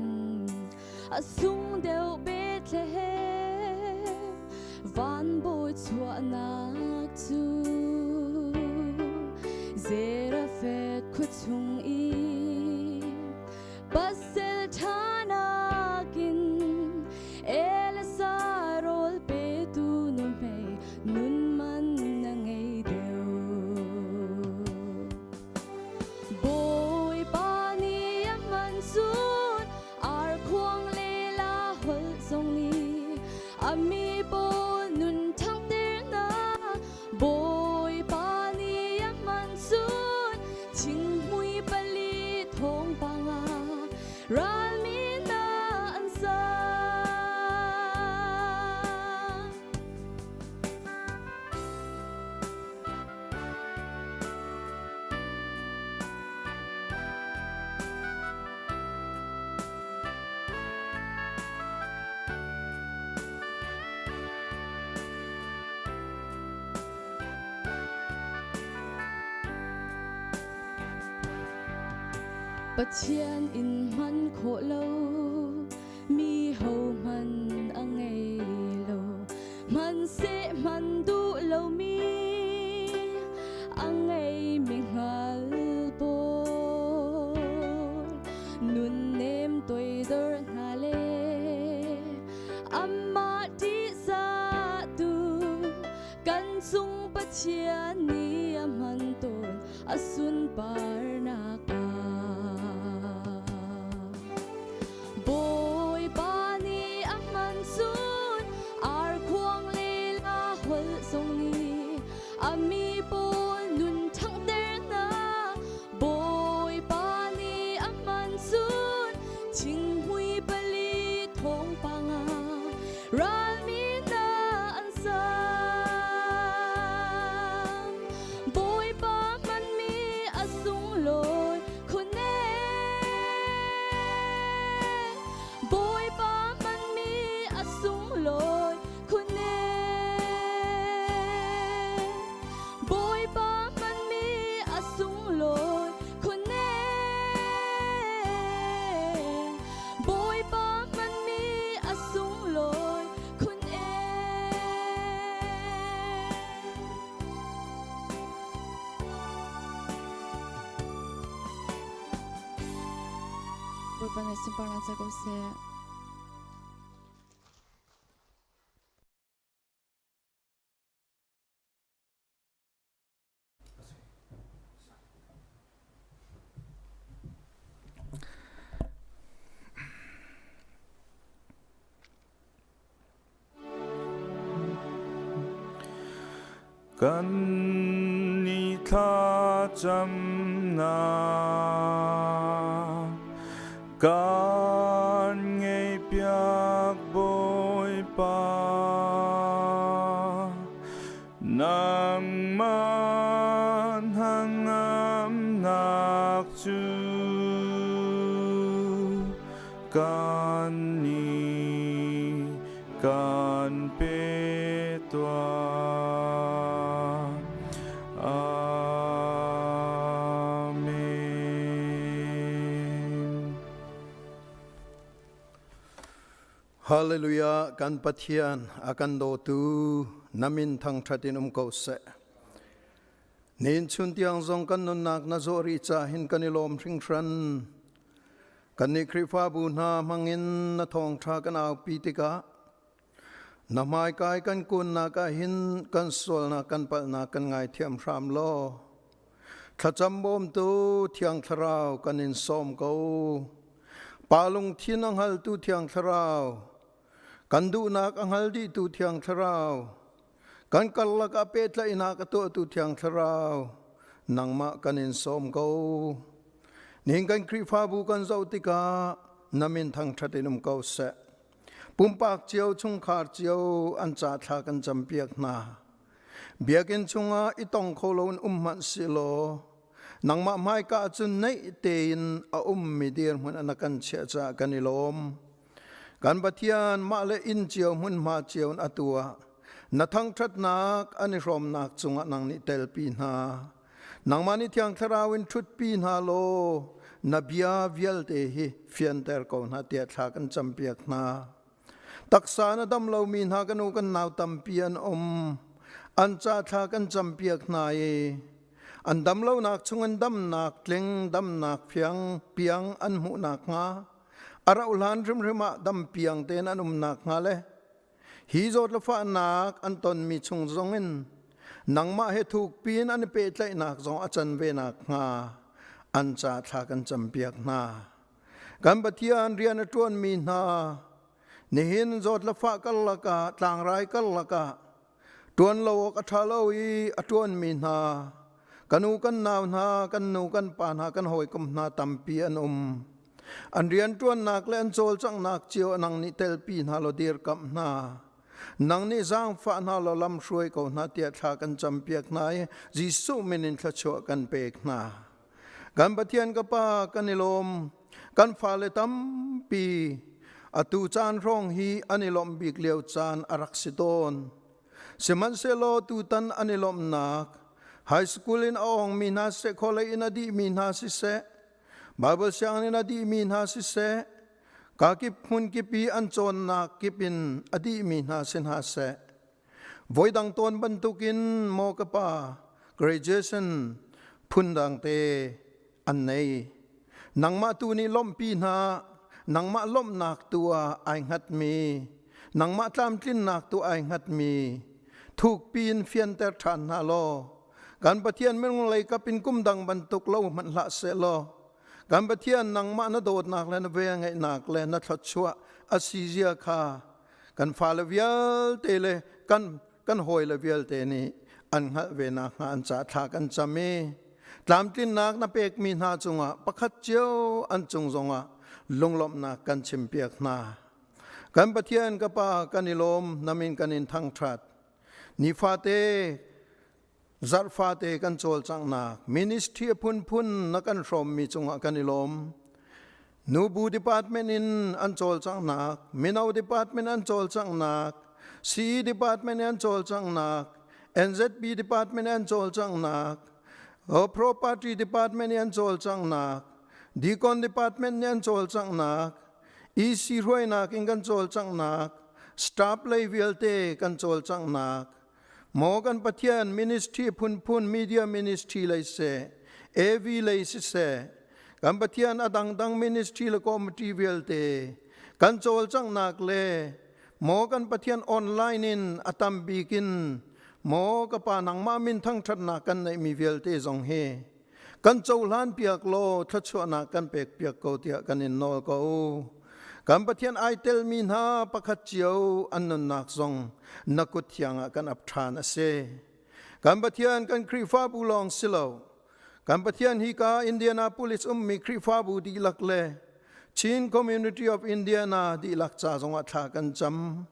a sung deuh Bethlehem van bawi chuahnak cu Zerafet khua chung i pasal ṭha nakin Elisa rawl petu nuhmei nun man na ngei deuh. Bawipa nih a hman cun arkhuang le la holh zong nih a mi pawl nun ṭhangternak Bawipa nih a hman cun thinghmui pali thawngpang ah ralmi hna an sa. Pathian in hman khawh lo mi hohmanh a ngei lo hmanhseh hman duh lomi a ngei mi hngal pawl nunnem toidor hna le amah ṭihzahtu kan cung Pathian nih a hman tawn a sunparnak ah. Bawipa nih a hman cun arkhuang lila holh zong nih a mi pawl nun ṭhanghter hna. Bawipa nih a hman cun thinghmui pali thawngpang ah ralmi hna an sang. Bawipa hmanmi a sunglawi khun ee. Bawipa hmanmi a sunglawi khun ee. Bawipa hmanmi a sunglawi khun ee. Bawipa hmanmi a sunglawi khun ee. Bawipa nih sunparnak ca ko seh. Kan ni thlacamnak kan ngeihpiak Bawipa. Nangmah hnangamnak cu kan nih kan pe tuah. Amen. Hallelujah kan Pathian a kan dawtu na min thangṭhat in um ko seh. Nin chun tiang zong kan nunnak na zawh rih ca hin kan i lawm hringhran. Kannih Khrihfabu hna hmangin na thawngṭha kan aupi tikah na hmaikai kan kunnak ah hin kan sualnak kan palhnak kan ngaithiam hram law thlacam bawmtu Thiang Thlarau kan in sawm ko. Pa lungthin a hngaltu Thiang Thlarau, kan duhnak a hngal dihtu Thiang Thlarau, kan karlak ah pehtlaihnak a tuahtu Thiang Thlarau, nangmah kan in sawm ko. Nihin kan Khrihfabu kan zoh tikah na min thangṭhat in um ko seh. Pumpak cio, chungkhar cio an ca thla kan campiak hna. Biakinn chungah i tong kho loin um hmanh sihlaw nangmah hmaika cun naih tein a ummi dirhmun an kan chiah caah kan i lawm. Kan Pathian mah le inn cio hmunhma cio in atu ah Na thangṭhatnak an i hrawmnak cungah nang nih telpi hna. Nangmah nih Thiang Thlarau in ṭhutpi hna law na bia vialte hi fianter ko hna tiah thla kan campiak hna. Taksa na dam lomi hna kan u kan nau tampi an um. An ca thla kan campiak hna i an dam lonak chung in damnak tling damnak fiang piang an hmuh nakhnga a rauh hlan hrimhrim ah dam piang tein an um nakhnga le hi zawt le fahnak an tonmi chung zongin nangmah he thukpi in an i pehtlaihnak zong a can ve nakhnga an ca thla kan campiak hna. Kan Pathian rian a ṭuanmi hna nihin zawt le fah karlak ah tlangrai karlak ah ṭuan lo awk a ṭha lo i a ṭuanmi hna kan u kan nau hna kan nu kan pa hna kan hawikom hna tampi an um. An rianṭuannak le an cawlcanghnak cio nang nih telpi hna law dirkamh hna. Nang nih zaangfah hna law lam hruai ko hna tiah thla kan campiak hna i Jesuh min in thluachuah kan pek hna. Kan Pathian ka Pa kan i lawm. Kan fale tampi atu caan hrawng hi an i lawmh bik lio caan a rak si tawn. Sihmanhsehlaw tutan an i lawmhnak high school in a awngmi hna siseh, college in a dihmi hna siseh, Bible sianginn in a dihmi hna siseh, kakip hmun kip i an cawnnak kip in a dihmi hna si hna seh. Voidang tawn bantukin maw ka pa graduation phundang te an nei. Nangmah tu nih lawmhpi hna, nangmah lawmhnak tu ah ai hngatmi, nangmah tlamtlinnak tu ai hngatmi, thukpi in fianter ṭhan hna law, kan Pathian minung lei kap in kum dang bantuk lo hmanh hlah seh law, kan Pathian nangmah na dawtnak le na velngeihnak le na thluachuah a si zia kha kan fale vialte le kan kan hawile vialte nih an hngalh ve nakhnga an ca thla kan cam i tlamtlinnak na pekmi hna cungah pakhat cio an cung zongah lunglawmhnak kan chimpiak hna. Kan Pathian ka Pa kan i lawm na min kan in thangṭhat. Nifate zarhfate kan cawlcanghnak ministry a phunphun na kan hrawmmi cungah kan i lawm. Nubu department in an cawlcanghnak, mino department an cawlcanghnak, CE department an cawlcanghnak, NZB department an cawlcanghnak, property department an cawlcanghnak, deacon department an cawlcanghnak, EC hruainak in kan cawlcanghnak, staff lei vialte kan cawlcanghnak, Maw kan Pathian ministry phunphun media ministry lei seh, AV lei siseh, kan Pathian a dangdang ministry le committee vialte kan cawlcanghnak le maw kan Pathian online in a tam bik in maw ka pa nangmah min thangṭhatnak kan neihmi vialte zong hi kan cohlan piak law thluachuahnak kan pek piak ko tiah kan in nawl ko. Kan Pathian ai telmi hna pakhat cio an nunnak zong na kut thiang ah kan ap ṭhan a si. Kan Pathian kan Khrihfabu lawng si lo. Kan Pathian hi ka Indianapolis ummi Khrihfabu dihlak le Chin Community of Indiana dihlak ca zongah thla kan cam.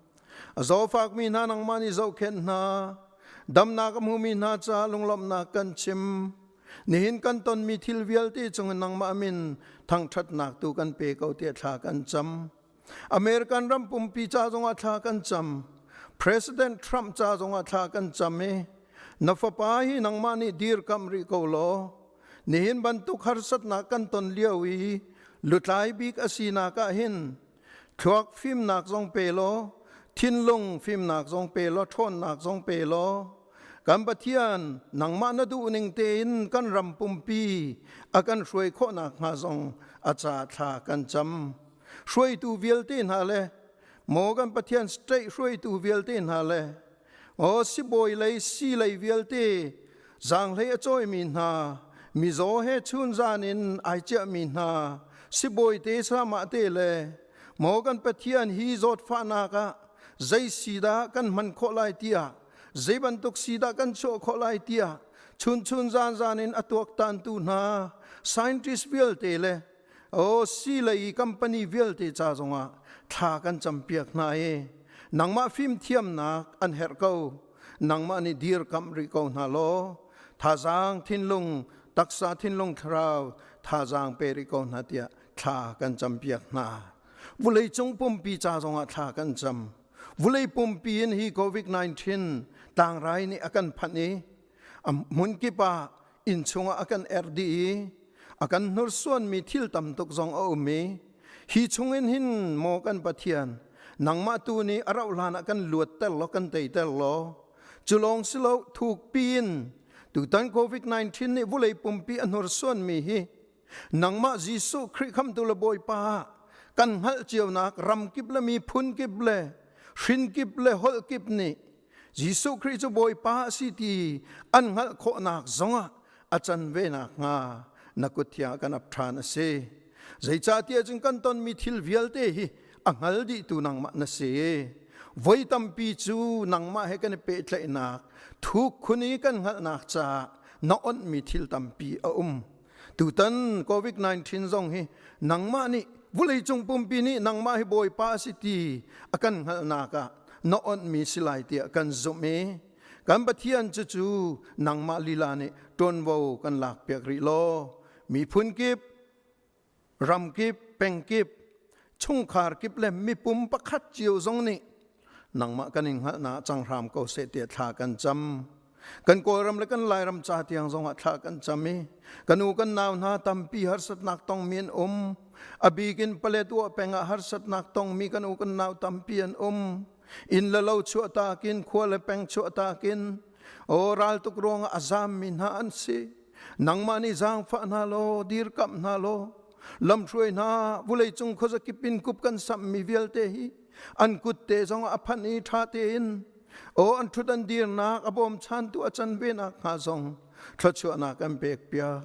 A zawfakmi hna nangmah nih zohkhenh hna. Damnak a hmumi hna ca lunglawmhnak kan chim. Nihin kan tonmi thil vialte cungin nangmah min thangṭhatnak tu kan pe ko tiah thla kan cam. American ram pumpi ca zongah thla kan cam. President Trump ca zongah thla kan cam i na fapa hi nangmah nih dirkamh rih ko law nihin bantuk harsatnak kan ton lio i lutlai bik a sinak ah hin thluak fimnak zong pe law thinlung fimnak zong pe law ṭhawnnak zong pe law kan Pathian nangmah na duh ning tein kan ram pumpi a kan hruai khawh nakhnga zong a ca thla kan cam hruaitu vialte hna le maw kan Pathian state hruaitu vialte hna le aw sibawi lei si lei vialte zaanghlei a cawimi hna mizaw he chunzan in ai ciahmi hna sibawi te samah te le maw kan Pathian hi zawtfahnak ah zei si dah kan hman khawh lai tiah zei bantuk si dah kan chuah khawh lai tiah chun zan zan in a tuaktantu hna scientist vialte le o si lei company vialte ca zongah thla kan campiak hna i nangmah fimthiamnak an herh ko nangmah nih dirkamh rih ko hna law thazaang thinlung taksa thinlung thlarau thazaang pe rih ko hna tiah thla kan campiak hna vawleicung pumpi ca zongah thla kan cam. Vulei pumpi in hi COVID-19 tlangrai nih a kan phanh i a hmun kip ah inn chungah a kan erh dih i a kan hnursuanmi thil tam tuk zong a um i hi chungin hin maw kan Pathian nangmah tu nih a rauh hlan ah kan luatter law kan teiter law cu lawng si lo thukpi in tutan COVID-19 nih vulei pumpi a hnursuanmi hi nangmah Jesuh Khrih khamtu le Bawipa ah kan hngalh cionak ram kip le miphun kip le hrin kip le holh kip nih Jesuh Khrih cu Bawipa a si ti an hngalh khawhnak zongah a can ve nakhnga na kut thiang kan ap ṭhan a si. Zeicahtiah cun kan tonmi thil vialte hi a hngal dihtu nangmah na si. Voi tampi cu nangmah he kan i pehtlaihnak thuk khun i kan hngalhnak caah na onhmi thil tampi a um. Tutan COVID-19 zong hi nangmah nih vawleicung pumpi nih nangmah hi Bawipa a si ti a kan hngalhnak ah na onhmi si lai tiah kan zumh i kan Pathian cucu nangmah lila nih ṭuanvo kan lakpiak rih law miphun kip ram kip peng kip chungkhar kip le mipum pakhat cio zong nih nangmah kan in hngalhnak cang hram ko seh tiah thla kan cam. Kan Kawlram le kan Lairam ca tiang zongah thla kan cam i kan u kan nau hna tampi harsatnak tongmi an um. A bik in Paletwa peng ah harsatnak tongmi kan u kan nau tampi an um. Inn le lo chuahtak in khua le peng chuahtak in o raltuk ruangah a zammi hna an si. Nangmah nih zaangfah hna law dirkamh hna law lamhruai hna vuleicung khuazakip in kup kan samhmi vialte hi an kut te zong a phanh i ṭha tein aw an ṭhut an dirnak a bawmchantu a can ve nakhnga zong thluachuahnak an pek piak.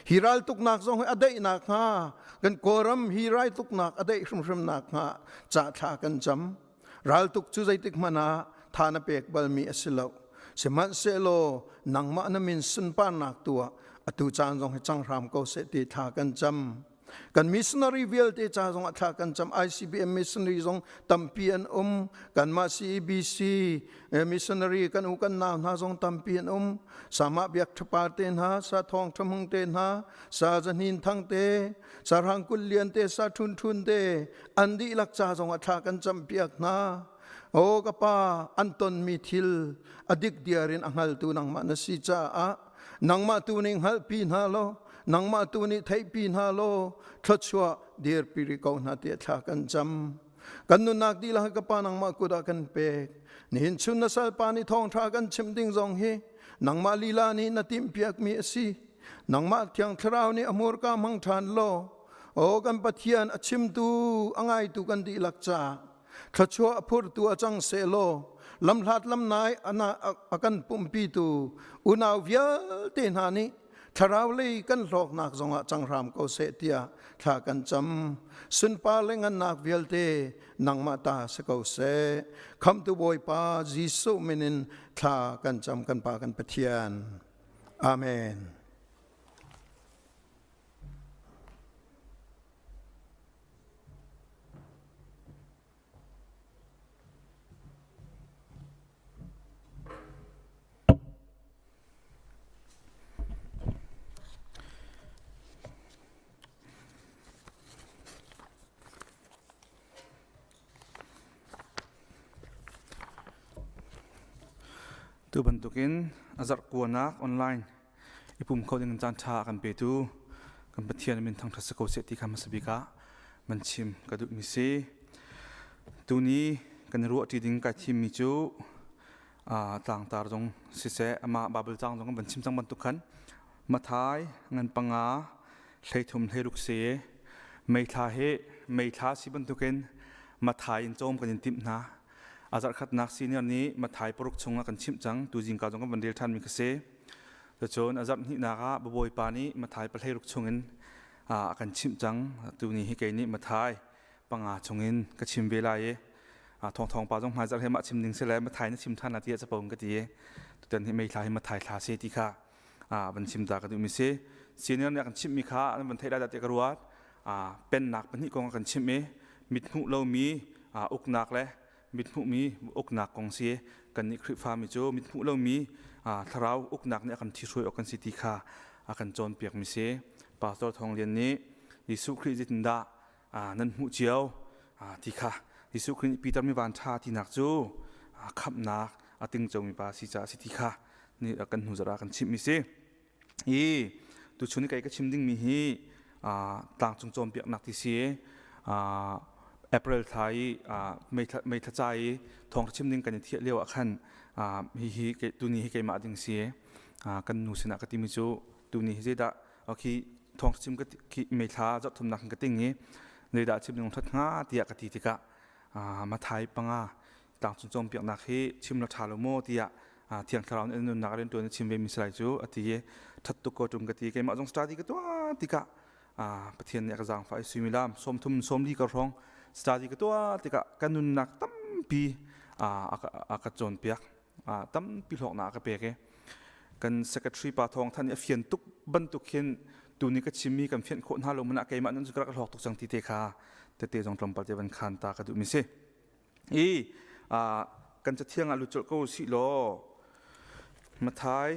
Hi raltuknak zong hi a daih nakhnga kan Kawlram hi raltuknak a daih hrimhrim nakhnga ca thla kan cam. Raltuk cu zeitik hmanh ah tha na pek balmi a si lo. Sihmanhsehlaw nangmah na min sunparnak tu ah atu caan zong hi cang hram ko seh ti thla kan cam. Kan missionary vialte ca zong ah thla kan cam. ICBM missionary zong tampi an um. Kanmah CEBC missionary kan u kan nau hna zong tampi an um. Sama Biak Thapar te hna, Sa Thawng Thamung te hna, Sa Zahnin Thang te, Sa Rang Kul Lian te, Sa Thun Thun te, an dihlak ca zong ah thla kan cam piak hna. O ka pa, an tonmi thil a dik diar in a hngaltu nangmah na si caah nangmah tu nih hngalhpi hna law nangmah tu nih theihpi hna law thluachuah dirpi rih ko hna tiah thla kan cam. Kan nunnak dihlak ka pa nangmah kut ah kan pek. Nihin chun na salpa nih thawngṭha kan chim ding zong hi nangmah lila nih na timhpiakmi a si. Nangmah Thiang Thlarau nih a hmurka hmang ṭhan law aw kan Pathian a chimtu a ngaitu kan dihlak caah thluachuah a phurtu a cang sehlaw lamhlat lamnai a kan pumpitu unau vialte hna nih thlarau lei kan hlawknak zongah cang hram ko seh tiah thla kan cam. Sunpar le ngannak vialte nangmah ta si ko seh. Khamtu Bawipa Jesuh min in thla kan cam kan Pa kan Pathian. Amen. Tu bantukin a zarh kuanak online i pum kho ding caan ṭha a kan petu kan Pathian min thangṭhat si ko seh ti kha hmasa bik ah man chim ka duhmi si. Tuni kan i ruahṭi ding kai thimmi cu tlangtar zong siseh amah Baibal caang zong kan van chim cang bantuk khan Mathai ngan panga 13 16 si meithla hi meithla si bantukin Mathai in cawm kan in timh hna. A zarhkhatnak senior nih Mathai paruk chungah kan chimh cang tuzing ka zong kan van rel ṭhanmi kha si. Cucun a zarh hnihnak ah Bawipa nih Mathai 16 chungin a kan chimh cang. Tuni hi kei nih Mathai panga chungin ka chim ve lai i thawngthawng pa zong hmaizarh he mah chim ding si le Mathai na chim ṭhan la tiah capo in ka ti i tutan hi meithla hi Mathai thla si ti kha van chim ta ka duhmi si. Senior nih a kan chimhmi kha an van theih lai dah tiah ka ruat. Pennak pahnih kong a kan chimh i mithmuh lomi uknak le mithmuhmi uknak kong si kannih Khrihfami cu mithmuh lomi thlarau uknak nih a kan ṭhihruai awk kan si ti kha a kan cawnpiakmi si. Pastor Thawng Lian nih Jesuh Khrih zeitindah nan hmuh cio ti kha Jesuh Khrih nih Peter mi van ṭha tinak cu khamhnak a tingcomi pa si caah si ti kha kan hnu zarh ah kan chimhmi si. Hi tuchun i kei ka chim dingmi hi tlangcung cawnpiaknak ti si April thla i May thla ca i thawngṭha chim ding kan i thiah lio ah khan hihi tuni hi keimah ding si kan nu sinah ka timi cu tuni hi zeidah khi thawngṭha chim khi May thla zarhthumnak ka ting i zeidah chim ding ṭhat hnga tiah ka ti tikah Mathai panga tlangcung cawnpiaknak hi chim la ṭha lo maw tiah Thiang Thlarau nih nunnak rianṭuan a chim ve mi si lai cu a ti i ṭhat tuk ko ṭung ka ti keimah zong study ka tuah tikah Pathian nih a ka zaangfah i suimilam 30 40 ka hrawng study ka tuah tikah ka nunnak tampi a ka cawnpiak tampi hlawknak a ka pek i kan secretary pa thawng than i a fian tuk bantuk hin tuni ka chimmi kan fianh khawh hna lo man ah keimah nun cu ka rak hlawk tuk cang ti te kha tete zong tlawmpal te van khan ta ka duh mi si. I kan cathiang ah lut colh ko sih law Mathai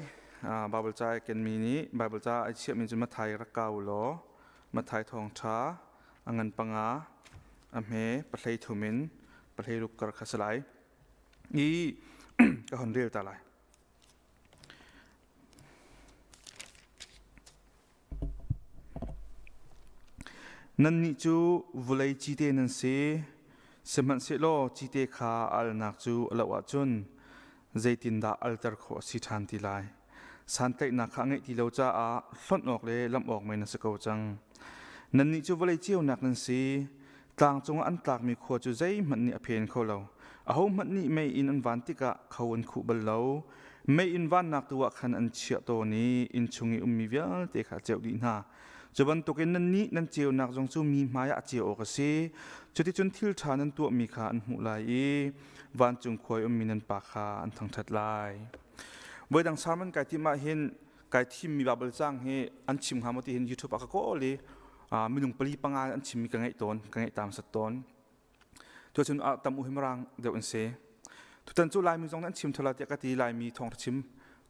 Bible ca ai kenmi nih Bible ca ai chiahmi cu Mathai rak kau law Mathai thawngṭha a ngan panga a hme pahlei thum in pahlei ruk kar kha si lai i ka hon rel ta lai. Nannih cu vawlei cite nan si, sihmanhsehlaw cite kha a alnak cu a loh ahcun zeitindah alter khawh a si ṭhan ti lai? Santlaihnak kha a ngeih ti lo caah hlonh awk le lamh awk men a si ko cang. Nannih cu vawlei ceunak nan si. Tlang cungah an tlakmi khua cu zeihmanh nih a phen kho lo. Ahohmanh nih meiinn an van tikah kho an khuh bal lo. Meiinn vannak tu ah khan an chiah tawn i innchung i ummi vialte kha a ceuh dih hna. Cu bantukin nannih nan ceunak zong cu mi hmaiah a ceu awk a si. Cuticun thil ṭha nan tuahmi kha an hmuh lai i vancung khua i ummi nan Pa kha an thangṭhat lai. Voidang sermon kai timh ah hin kai thimmi Bible cang hi an chim hnga maw ti hin YouTube ah ka kawl i minung pali panga an chimmi ka ngaih tawn ka ngaih tam sat tawn tucun tam u hi mirang deuh an si tutan cu laimi zong an chim thola tiah ka ti laimi thawng chim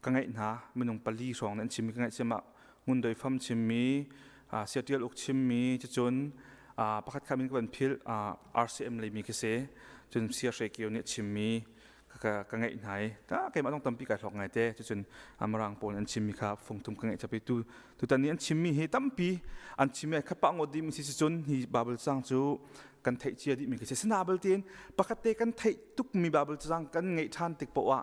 ka ngaih hna minung pali hrawng an chimmi ka ngaih chim ah ngundoi fam chimmi siatial uk chimmi cucun pakhat kha min ka van phil RCM leimi khi si cun sia hre kio nih chimmi ka ngeih hna i keimah zong tampi kai hlawk ngai te cucun Mirang pawl an chimmi kha fungthum ka ngeih chapi tu tutan ni an chimmi hi tampi an chimmi ai khat pah ngawt dih mi si cun hi Bible cang cu kan theih cia dih mi khi si sina bal tein pakhat te kan theih tuk mi Bible cang kan ngeih ṭhan tik poah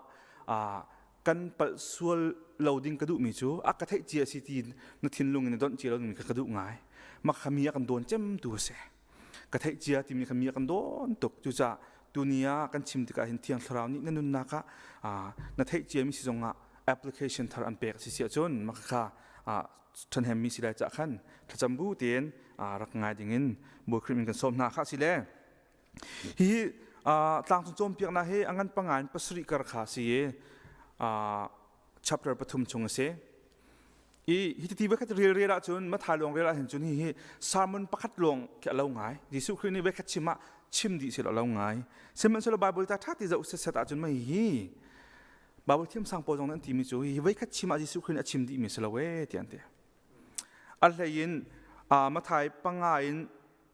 ah kan palh sual lo ding ka duh mi cu a ka theih cia si ti na thinlung in donh cia lo ding mi kha ka duh ngai mak kha mi a kan dawn cem tu a si ka theih cia timi kha mi a kan dawn tuk cucaah tuni ah kan chim tikah hin thiang thlarau nih na nunnak ah na theih ciami si zongah application thar an pek si si ahcun maka kha ṭhahnem mi si lai cah khan thlacam bu tein rak ngai dingin Bawi Khrih min kan sawm hna kha si le hihi tlangcung cawnpiaknak hi a ngan panga in pasarih kar kha si i chapter pathum chung a si I hi ti voikhat rel rel ahcun Mathai lawng rel ahhin cun hihi sermon pakhat lawng khi a lo ngai. Jesuh Khrih nih voikhat chim ah chim dih seh lo ngai. Sihmanhsehlaw Bible ta ṭha ti zoh set ahcun mei hi Bible thiamsang pawl zong nih an timi cu hi voikhat chim ah Jesuh Khrih nih a chim dihmi si lo ee tiah an ti. A hlei in Mathai panga in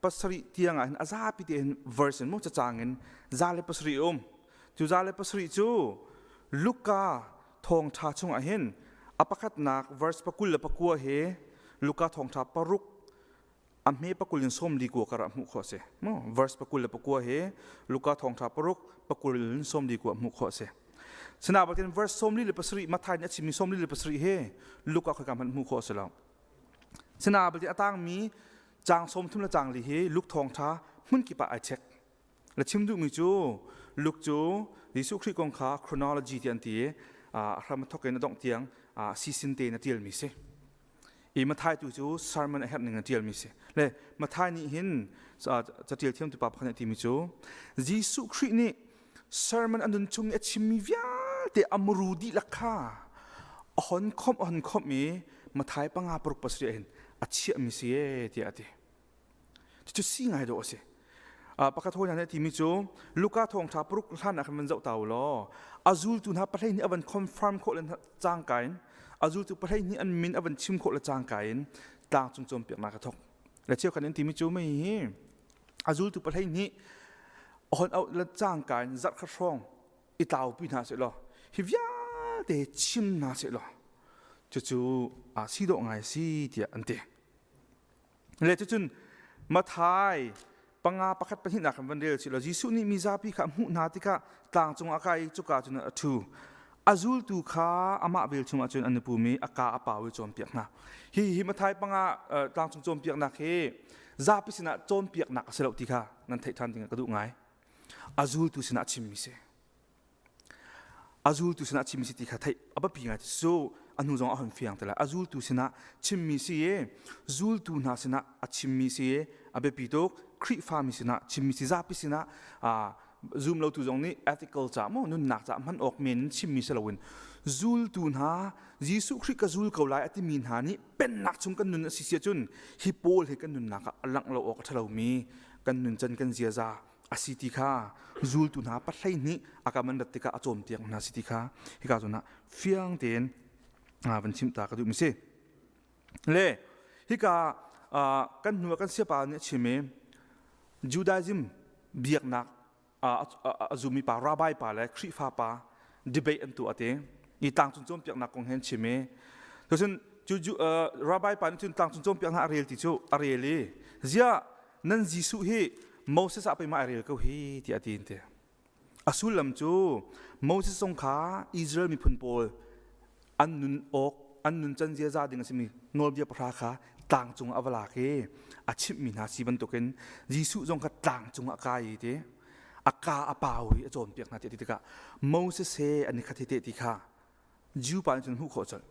pasarih tiang ah hin a zapi te hin verse in mu cacang in za le pasarih um cu za le pasarih cu Luka thawngṭha chungah hin a pakhatnak verse pakul le pakua he Luka thawngṭha paruk a hme pakul in sawm li kua kar ah hmuh khawh a si mu verse pakul le pakua he Luka thawngṭha paruk pakul in sawm li kua hmuh khawh a si Sina bakin verse sawm li le pasarih Mathai nih a chimmi sawm li le pasarih he Luka khoika hmanh hmuh khawh a si lo Sina bakin a tangmi Caang 30 le caang li hi Luke thawngṭha hmunkip ah ai check. Na chim duhmi cu Luke cu Jesuh Khrih kong kha chronology ti an ti i a hram a thawk in a dongh tiang sisin tein a ṭialmi si. I Matthai tu cu sermon a herh ning a ṭialmi si. Le Matthai nih hin caṭial thiamtu pa pakhat nih a timi cu Jesuh Khrih nih sermon a nun chung i a chimmi vialte a muru dihlak kha a hon khomh a hon khomh i Mathai panga paruk pasarih ah hin a chiahmi si ee tiah a ti. Cucu si ngai dawh a si. Pakhat hawi hna nih a timi cu Luka thawngṭha paruk hlan ah khan van zoh ta u law a zultu hna pahlei nih a van confirm khawh le cangka in a zultu pahlei nih an min a van chim khawh le cangka in tlangcung cawnpiaknak a thawk. Le cheukhat nih an timi cu mei hi a zultu pahlei nih A hon auh le cangka in zarh khat hrawng i tlaupi hna seh law hi vialte chim hna seh law cucu a si dawh ngai si tiah an ti. Le cucun Mathai panga pakhat pahnihnak kan van rel si law Jesuh nih mizapi kha a hmuh hna tikah tlang cungah a kai i cuka cun a ṭhu. A zultu kha amah velchum ah cun an i pum i a ka a pau i cawnpiak hna. Hi hi Mathai panga tlangcung cawnpiaknak hi zapi sinah cawnpiaknak a si lo ti kha nan theih ṭhan ding ah ka duh ngai. A zultu sinah a chimmi si. A zultu sinah chimmi si ti kha theih a biapi ngai. Cu a hnu zong a hun fiang te lai. A zultu sinah chimmi si i zultu hna sinah a chimmi si i a biapi tuk. Khrihfami sinah chimmi si zapi sinah zum lotu zong nih ethical ca maw nunnak ca hman awk men in chimmi si loin zultu hna Jesuh Khrih ka zul ko lai a timi hna nih pennak chung kan nun a si si ahcun hi pawl hi kan nunnak ah a langh lo awk a ṭhalomi kan nuncan kan ziaza a si ti kha zultu hna pahlei nih a kam an rat tikah a cawnpiak hna si ti kha hika zawn ah fiang tein van chimh ta ka duhmi si. Le hika kan hnu ah kan siapa nih a chim i Judaism biaknak a zummi pa rabbi pa le Khrihfa pa debate an tuah te i tlangcung cawnpiaknak kong he an chim i cun cu rabbi pa nih cun tlangcung cawnpiaknak a rel ti cu a rel i ziah nan Jesuh hi Moses ah pei ma a rel ko hi tiah a ti te a sullam cu Moses zong kha Israel miphun pawl an nun awk an nun can ziaza ding a simi nawlbia pahra kha tlang cung ah a va lak i a chimhmi hna si bantukin Jesuh zong kha tlang cung ah a kai i ti a ka a pau i a cawnpiak hna ti tikah Moses he an i khat hi te ti kha Jew pa nih cun hmuh khawh colh.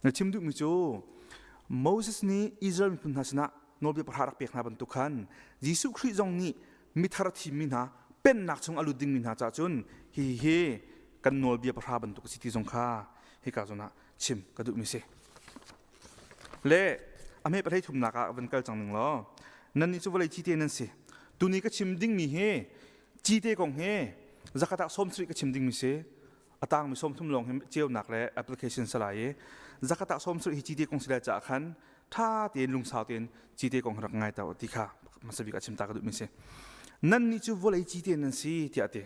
Na chim duhmi cu Moses nih Israel miphun hna sinah nawlbia pahra rak pek hna bantuk khan Jesuh Khrih zong nih mithar a thimmi hna pennak chung a lut dingmi hna caah cun hi hi kan nawlbia pahra bantuk a si ti zong kha hika zawn ah chim ka duhmi si. Le a hme pahlei thumnak ah van kal cang ning law nannih cu vawlei cite nan si. Tuni ka chim dingmi hi cite kong hi zakhat ah 70 ka chim dingmi si. A tangmi 30 lawng hi ceunak le application salai i zakhat ah 70 hi cite kong si lai caah khan ṭha tein lungsau tein cite kong rak ngai ta ti kha hmasa bik ah chim ta ka duhmi si. Nannih cu vawlei cite nan si tiah a ti.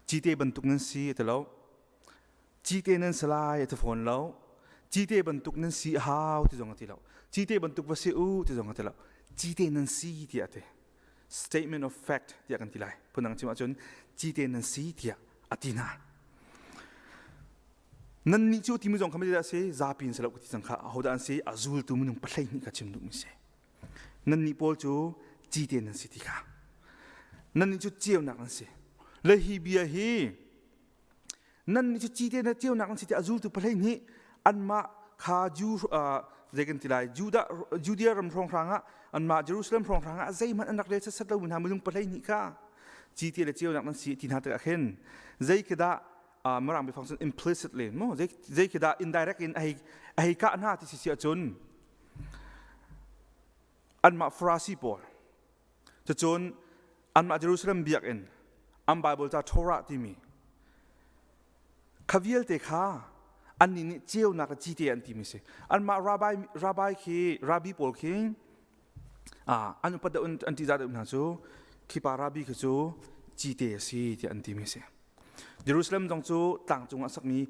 Cite bantuk nan si a ti lo. Cite nan si lai a ti fawn lo. Cite bantuk nan si a hau ti zong a ti lo. Cite bantuk va si u ti zong a ti lo. Cite nan si tiah a ti. Statement of fact tiah kan ti lai. Phundang chim ahcun cite nan si tiah a ti hna. Nannih cu timi zong kha mah si zapi in si lo ka ti cang kha ahodah an si a zultu minung 12 kha chim duhmi si. Nannih pawl cu cite nan si ti kha. Nannih cu ceunak nan si. Le hi bia hi nannih cu cite na ceunak nan si ti a zultu 12 anmah kha Jew zei kan ti lai Judah Judea ram hrawnghrang ah anmah Jerusalem hrawnghrang ah zeihmanh an rak rel setsat lo mi hna minung 12 kha cite le ceunak nan si ti hna tikah khin zei khi dah Mirang biafang cun implicitly mu zei khi dah indirect in a hei kah hna ti si si ahcun anmah Farasi pawl cucun anmah Jerusalem biakinn an Bible ca Torah timi kha vialte kha annih nih ceunak le cite an timi si anmah rabbi rabbi khi rabbi pawl khi an upat deuh an ṭihzah deuh hna cu khi pa rabbi khi cu cite a si tiah an timi si Jerusalem zong cu tlang cungah sakmi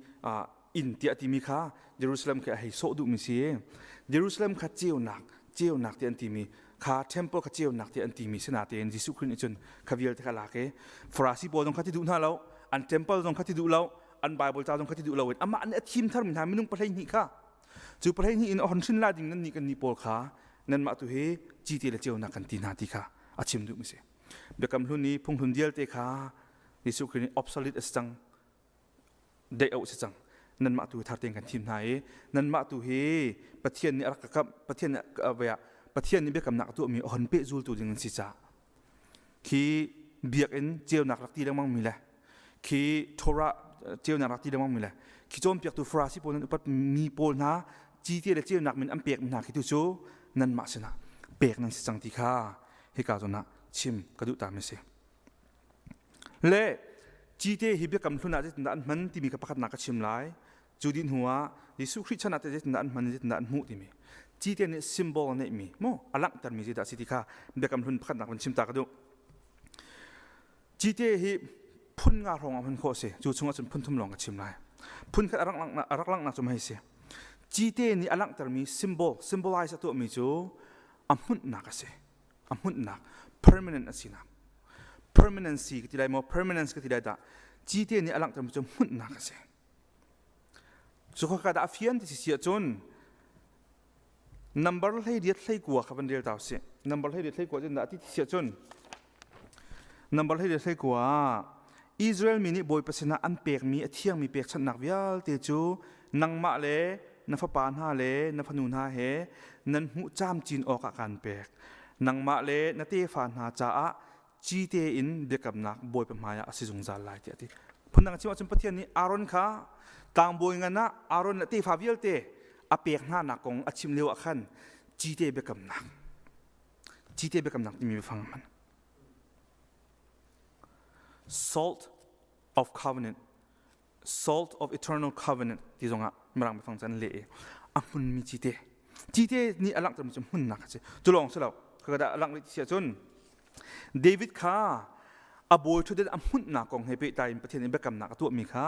inn tiah timi kha Jerusalem khi a hei sawh duhmi si. Jerusalem kha ceunak, ceunak ti an timi kha temple kha ceunak ti an timi si natein Jesuh Khrih nih cun kha vialte kha lak i Farasi pawl zong kha ti duh hna lo, an temple zong kha ti duh lo, an Bible ca zong kha ti duh lo in amah nih a thim tharmi hna minung 12 kha cu 12 in a hon hrin la ding nan nih kan nih pawl kha nanmah tu hi cite le ceunak kan ti hna ti kha a chim duhmi si. Biakam hlun i phunghlun vialte kha Jesuh Khrih nih obsolete a si cang deih a si cang nanmah tu thar tein kan thim hna i nanmah tu hi Pathian nih a rak ka kamh Pathian nih Pathian nih biakamnak a tuahmi a hon peh zultu ding an si caah khi biakinn ceunak rak ti lengmang mi le khi Torah ceunak rak ti lengmang mi le khi cawnpiaktu Farasi pawl nan upat mi pawl hna cite le ceunak min an pek mi hna khi tu cu nanmah sinah pek nan si cang ti kha hika zawn ah chim ka duh ta mi si. Le cite hi biakam hlun ah zeitindah an hman timi kha pakhatnak ka chim lai. Cu dih hnu ah Jesuh Khrih chan ah zeitindah an hman zeitindah an hmuh timi. Cite nih symbol a neihmi mu a langhtermi zeidah a si ti kha biakam hlun pakhatnak van chim ta ka duh. Cite hi phun nga hrawng ah hman khawh a si. Cu chungah cun phun thum lawng ka chim lai. Phun khat a rak langhnak cu hei si. Cite nih a langhtermi symbol, symbolize a tuahmi cu a hmunhnak a si. A hmunhnak, permanent a sinak. Permanency ka ti lai maw, permanence ka ti lai dah. Cite nih a langhtermi cu hmunhnak a si. Cu khaka dah a fian ti si ahcun number 18 hlei kua kha van rel ta usih. Number 18 hlei kua cun dah ti si ahcun number 18 hlei kua Israel mi nih Bawipa sinah an pekmi a thiangmi pekchanhnak vialte cu nangmah le na fapa hna le na fanu hna he nan hmuh camcin awkah kaan pek. Nangmah le na tefa hna caah cite in biakamnak Bawipa hmaiah a si zungzal lai tiah a ti. Phundang chim ahcun Pathian nih Aaron kha tlangbawi ngan ah Aaron le tefa vialte a pek hnanak kong a chim lio ah khan cite biakamnak cite biakamnak timi biafang a hman. Salt of covenant salt of eternal covenant ti zongah mirang biafang cu an leh i a hmunmi cite cite nih a langhtermi cu hmunnak a si cu lawng si lo khaka dah a langh rih ti si ahcun David kha a bawi ṭhutdan a hmunhnak kong he pehtlai in Pathian nih biakamnak a tuahmi kha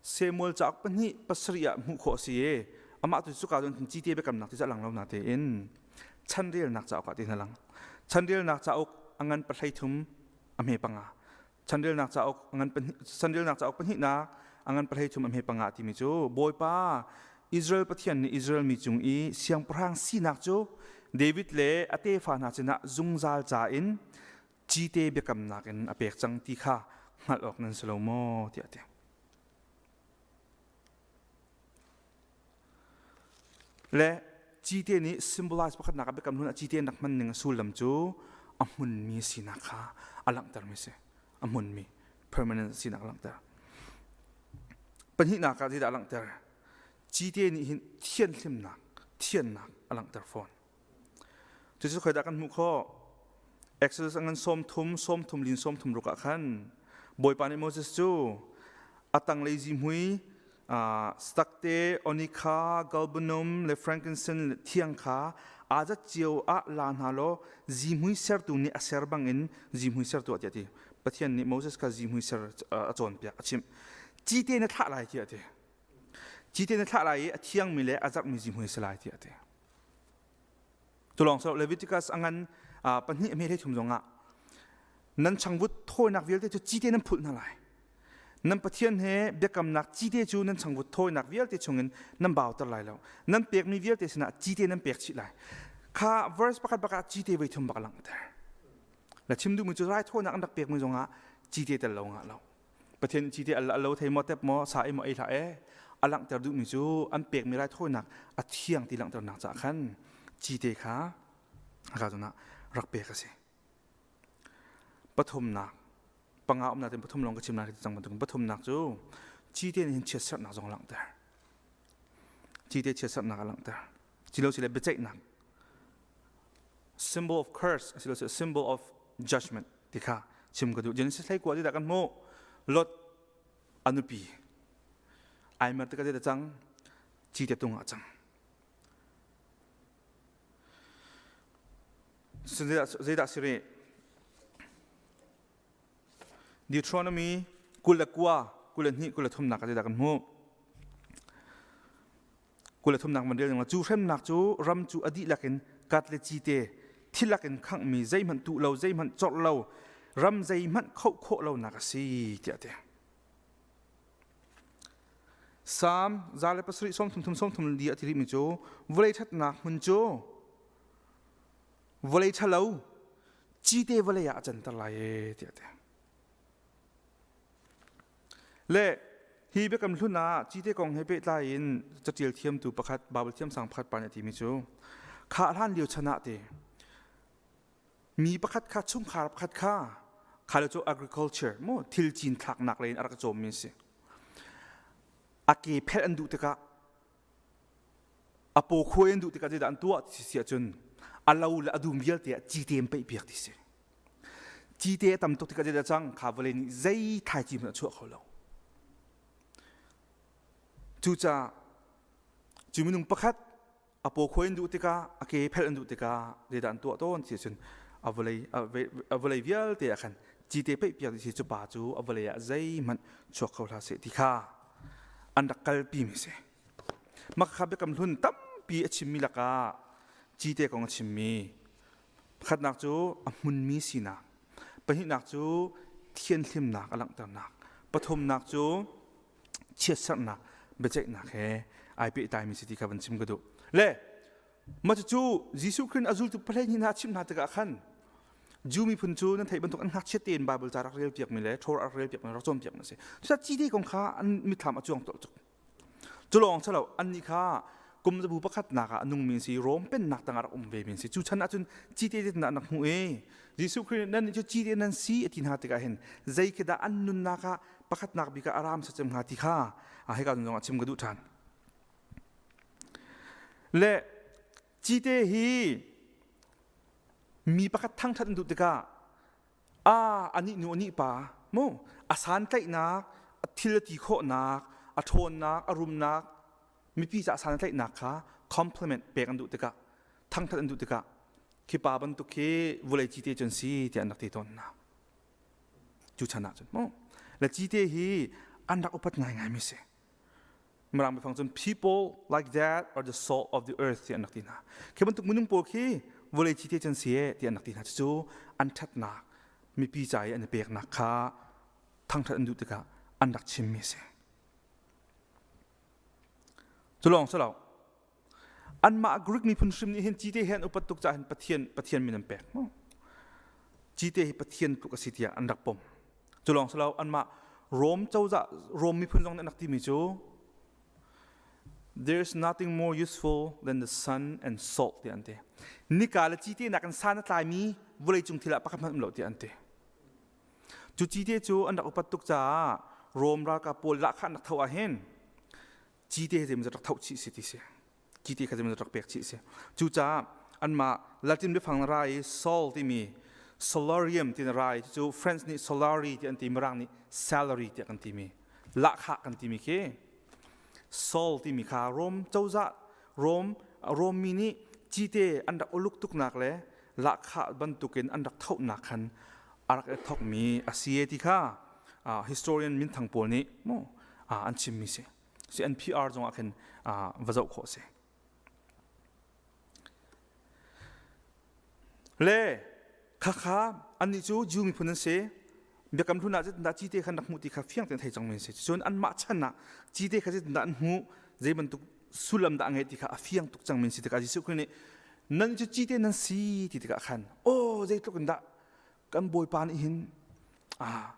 Samuel cauk pahnih pasarih ah hmuh khawh a si i amah tu cuka cun cite biakamnak ti cu a lang lo natein chanrelnak cauk ah ti a lang chanrelnak cauk a ngan pahlei thum a hme panga chanrelnak cauk ngan chanrelnak cauk pahnihnak a ngan pahlei thum a hme panga timi cu Bawipa Israel Pathian nih Israel mi cung i siangpahrang sinak cu David le a tefa hna sinah zungzal ca in cite biakamnak in a pek cang ti kha hngalh awk nan si lo maw tiah a ti. Le cite nih symbolize pakhatnak ah biakam hlun ah cite an rak hman ning a sullam cu a hmunmi sinak kha a langhtermi si. A hmunmi permanent sinak a langhter. Pahnihnak ah zeidah a langhter? Cite nih hin thianhlimnak, thiannak a langhter fawn. Cucu khoidah kan hmuh khawh? Exodus a ngan 30, 30 lin 36 ah khan Bawipa nih Moses cu a tanglei zihmui stakte, onikha, galbanum le frankincense thiang kha aa zat cio ah la hna law zihmui sertu nih a ser bangin zihmui ser tuah tiah a ti. Pathian nih Moses kha zihmui ser a cawnpiak a chimh. Cite na thlah lai tiah a ti. Cite na thlah lai i a thiangmi le a zarhmi zihmui si lai tiah a ti. Tulawng so Leviticus a ngan pahnih a hme hlei thum zongah nan changvut thawinak vialte cu cite nan phulh hna lai. Nan Pathian he biakamnak cite cu nan changvut thawinak vialte chungin nan bauter lai lo. Nan pekmi vialte sinah cite nan pek chih lai. Kha verse pakhat bak ah cite voi thum bak langhter. La chim duhmi cu raithawinak an rak pekmi zongah cite tel lo ngah lo. Pathian cite a lo thei maw tep maw sa ei maw ei hlah e a langhter duhmi cu an pekmi raithawinak a thiang ti langhternak caah khan cite kha ka zon ah rak pek a si. Pathumnak panga umnak tin pathum lawng ka chim lai cang bantukin pathumnak cu cite nih hin chiatserhnak zong a langhter. Cite chiatserhnak a langhter. Cilo sile biaceihnak symbol of curse asilo symbol of judgment ti kha chim ka duh Genesis hlei kua ti dah kan hmuh Lot a nupi ai mer tikah zeidah cang cite tung ah cang zeidah si rih Deuteronomy 29 22 23 nak ah zeidah kan hmuh 23nak van rel cu hremnak cu ram cu a dihlak in kat le cite thilak in khanghmi zeihmanh tuh lo zeihmanh corh lo ram zeihmanh khoh khawh lonak a si tiah a ti. Salm 107 33 34 a ti rihmi cu vawlei ṭhatnak hmun cu vawlei ṭhalo cite vawlei ah a canter lai e tiah a ti. Le hi biakam hlun ah cite kong he pehtlai in catial thiamtu pakhat Baibal thiamsang pakhat pa nih a timi cu kha hlan lio chan ah te mi pakhat kha chungkhar pakhat kha kha le cu agriculture mu thil cin thlaknak lei in a rak cawmmi a si. A ke phelh an duh tikah a paw khuai an duh tikah zeidah an tuah ti si ahcun a lo le a dum vialte ah cite an peih piak ti si. Cite a tam tuk tikah zeidah cang kha vawlei nih zei thlaici hmanh a chuah kho lo. Cucaah cu minung pakhat a paw khuai an duh tikah a ke phelh an duh tikah zeidah an tuah tawn ti ahcun a vawlei a vawlei vialte ah khan Cite peih piak dih si cu pa cu a vawlei ah zeihmanh chuak kho hlah seh ti kha an rak kalpi mi si. Mah kha biakam hlun tampi a chimmi lakah cite kong a chimmi pakhatnak cu a hmunmi sinak, pahnihnak cu thianhlimnak a langhternak, pathumnak cu chiatserhnak biaceihnak he ai pehtlaimi si ti kha van chim ka duh. Le mah cucu Jesuh Khrih a zultu pahleih hna a chimh hna tikah khan Jew miphun cu nan theih bantuk an ngakchiat tein Bible ca rak rel piakmi le Torah rak rel piakmi rak cawn piakmi a si. Cucaah cite kong kha an mitthlam a cuang tuk. Cu lawng si lo annih kha kum zabu pakhatnak ah a nungmi an si Rom pennak tangah rak um ve mi an si. Cu chan ahcun cite zeitindah an rak hmuh i Jesuh Khrih nih nan nih cu cite nan si a ti hna tikah hin zei khi dah an nunnak ah pakhatnak bik ah a ram sacem hnga ti kha hika zong ah chim ka duh ṭhan. Le cite hi mi pakhat thangṭhat an duh tikah a anih nu anih pa mu a santlaihnak a thil a ti khawhnak a ṭhawnnak a rumnak mipi ca santlaihnak kha compliment pek an duh tikah thangṭhat an duh tikah khi pa bantuk khi vawlei cite cun si tiah an rak ti tawn hna cu chan ah cun mu le cite hi an rak upat ngaingai mi si Mirang biafang cun people like that are the salt of the earth ti an rak ti hna. Khi bantuk minung pawl khi vawlei ci te cun si e ti an rak ti hna. Cucu an ṭhatnak mipi ca i an i peknak kha thangṭhat an duh tikah an rak chimmi a si. Cu lawng si lo. Anmah Greek miphun hrim nih hin cite he an upat tuk caah hin Pathian Pathian min an pek. Cite hi Pathian tluk a si tiah an rak pom. Cu lawng si lo anmah Rom cozah Rom miphun zong nih an rak timi cu There is nothing more useful than the sun and salt tiah an ti. Nika le cite nakin san a tlaimi vawleicung thil ah pakhat hmanh um lo tiah an ti. Cu cite cu an rak upat tuk caah Rom ralkap pawl lahkhah an rak tho ah hin cite zeimawzat rak thoh chih si ti si cite kha zeimawzat rak pek chih si cucaah anmah Latin biafang ra i sol timi solarium ti ra i cu French nih solari ti an ti mirang nih salary tiah kan timi lahkhah kan timi khi sol timi kha Rom cozah Rom Rom mi nih cite an rak uluk tuknak le lahkhah bantukin an rak thohnak khan a rak i thokmi a si ti kha historian minthang pawl nih mu an chimmi si si NPR zong ah khin va zoh khawh si le khakha annih cu Jew miphun an si biakam hlun ah zeitindah cite khan rak hmuh ti kha fiang tein thei cang mi si cun anmah chan ah cite kha zeitindah an hmuh zei bantuk sullam dah a ngeih ti kha a fiang tuk cang mi si tikah Jesuh Khrih nih nan cu cite nan si ti tikah khan aw zeitluk in dah kan bawipa nih hin ah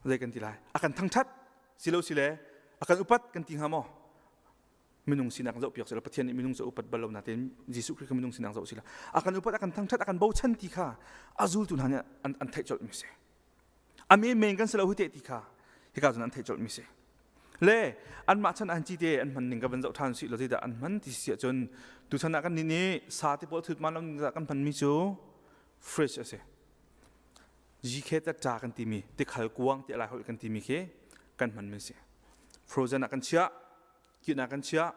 zei kan ti lai a kan thangthat silo sile a kan upat kan ti hnga maw minung sinak zoh piak sila Pathian nih minung cu upat bal lo nain Jesuh Khrih kha minung sinak zoh sila a kan upat a kan thangthat a kan bochan ti kha a zultu hna nih an, an theih colh mi si a men men kan si lo hi te ti kha hika cun an theih colh mi si le anmah chan an cite an hman ning ka van zoh ṭhan si lo zeidah an hman ti si ahcun tuchan ah kan nih nih sa te pawl thut man lo kan hman mi cu fridge a si GK ta kan timi tikhal kuang ti lai holh kan timi khi kan hman mi si frozen ah kan chiah kihnak kan chiah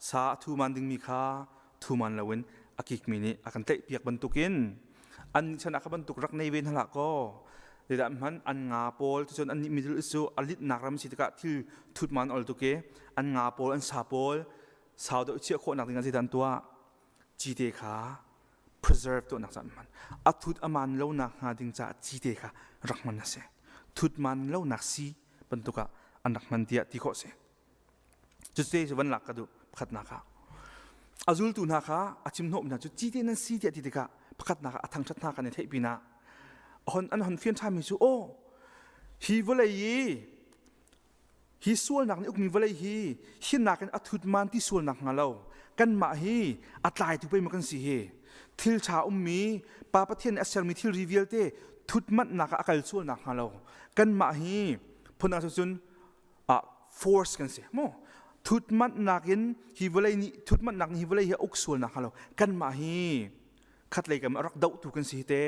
sa a thu man dingmi kha thu man loin a kikmi nih a kan tlaih piak bantukin an chan ah kha bantuk rak nei ve hna hlah kaw zeidah hman an nga pawl cun an nih Middle East cu a litnak ram si tikah thil thut man ol tuk i an nga pawl an sa pawl sau deuh chiah khawhnak ding ah zeidah an tuah cite kha preserve tuahnak caan hman a thut a man lonak hnga ding caah cite kha rak hman a si thut man lonak si bantuk ah an rak hman tiah ti khawh si cucu cu van lak ka duh pakhatnak ah a zultu hna kha a chim hnawh hna cu cite nan si tiah ti tikah pakhatnak ah a thangṭhat hna kan i theih pinah hon an hon fian ṭhanmi cu aw hi vawlei i hi sualnak nih ukmi vawlei hi hinak in a thut man ti sualnak hnga lo kanmah hi a tlaitu pei ma kan si hi thil ṭha ummi Pa Pathian nih a sermi thilri vialte thutmanhnak ah a kal sualnak hnga lo kanmah hi phun ah cun ah force kan si mu thutmanhnak in hi vawlei nih thutmanhnak nih hi vawlei hi a uk sualnak hnga lo kanmah hi khatlei kam a rak dohtu kan si te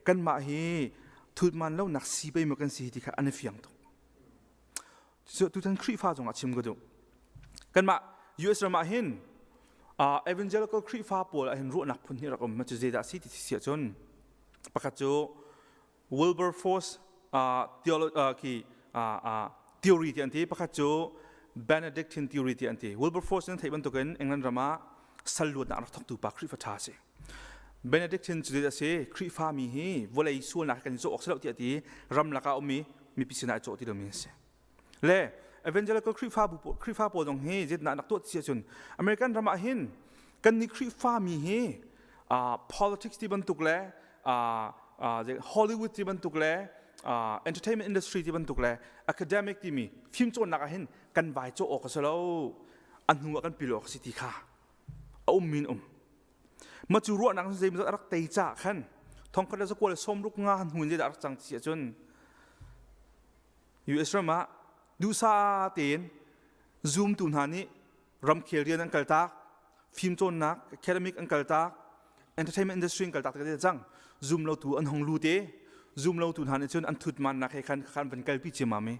kanmah hi thutman lonak si pei ma kan si ti kha an i fiang tuk cu tutan Khrihfa zong ah chim ka duh kanmah US ram ah hin evangelical Khrihfa pawl ah hin ruahnak phun hi rak um cu zeidah si ti si ahcun pakhat cu Wilberforce khi theory ti an ti pakhat cu Benedictine theory ti an ti Wilberforce nan theih bantukin England ram ah sal luatnak rak thawktu pa Khrihfa ṭha a si Benedictine cu a si Khrihfa mi hi vawlei sualnak kan i cawh awk si lo tiah ti ramlak ah ummi mipi sinah i cawh ti lomi an si le evangelical Khrihfa Khrihfa pawl zong hi zeitindah nak tuah ti ahcun American ram ah hin kan nih Khrihfa mi hi politics ti bantuk le Hollywood ti bantuk le entertainment industry ti bantuk le academic timi fimcawnnak ah hin kan vai cawh awk a si lo a hnu ah kan pil awk a si ti kha a um min um ma cu ruahnak zeimawzat a rak tei ca khan thongkhat le zakua le sawmruk nga hnu in zeidah a rak cang ti ahcun US ram ah duhsah tein zumtu hna nih ramkhel rian an kaltak, fimcawnnak academic an kaltak, entertainment industry an kaltak te cang. Zum lotu an hong lu te, zum lotu hna nih cun an thutmannak he khan khan van kalpi ciammam i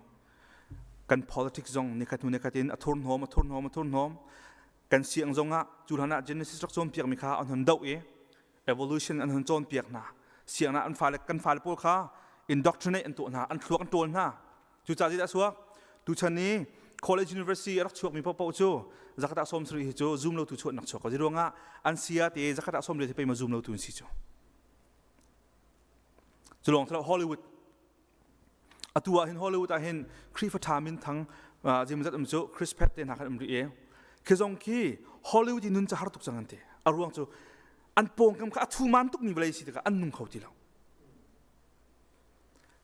kan politics zong nikhat hnu nikhat in a thurhnawm a thurhnawm a thurhnawm kan siang zong ah cu hlan ah Genesis rak cawnpiak mi kha an hon doh i evolution an hun cawnpiak hna siangnak an fale kan fale pawl kha indoctrinate an tuah hna an thluak an ṭawl hna cucaah zeidah a chuak tuchan i college university a rak chuakmi paohpaoh cu zakhat ah 70 hi cu zum lotu chuahnak chuak ko ruangah an sia te zakhat ah 70 hi pei ma zum lotu an si cu cu lawng Hollywood Atu ah hin Hollywood ah hin Khrihfa ṭha minthang zeimawzat um cu Chris Pratt te hna khan um rih i khi zong khi Hollywood i nun cu har tuk cang an ti. A ruang cu an pawngkam kha a thuman tukmi vawlei si tikah an nung kho ti lo.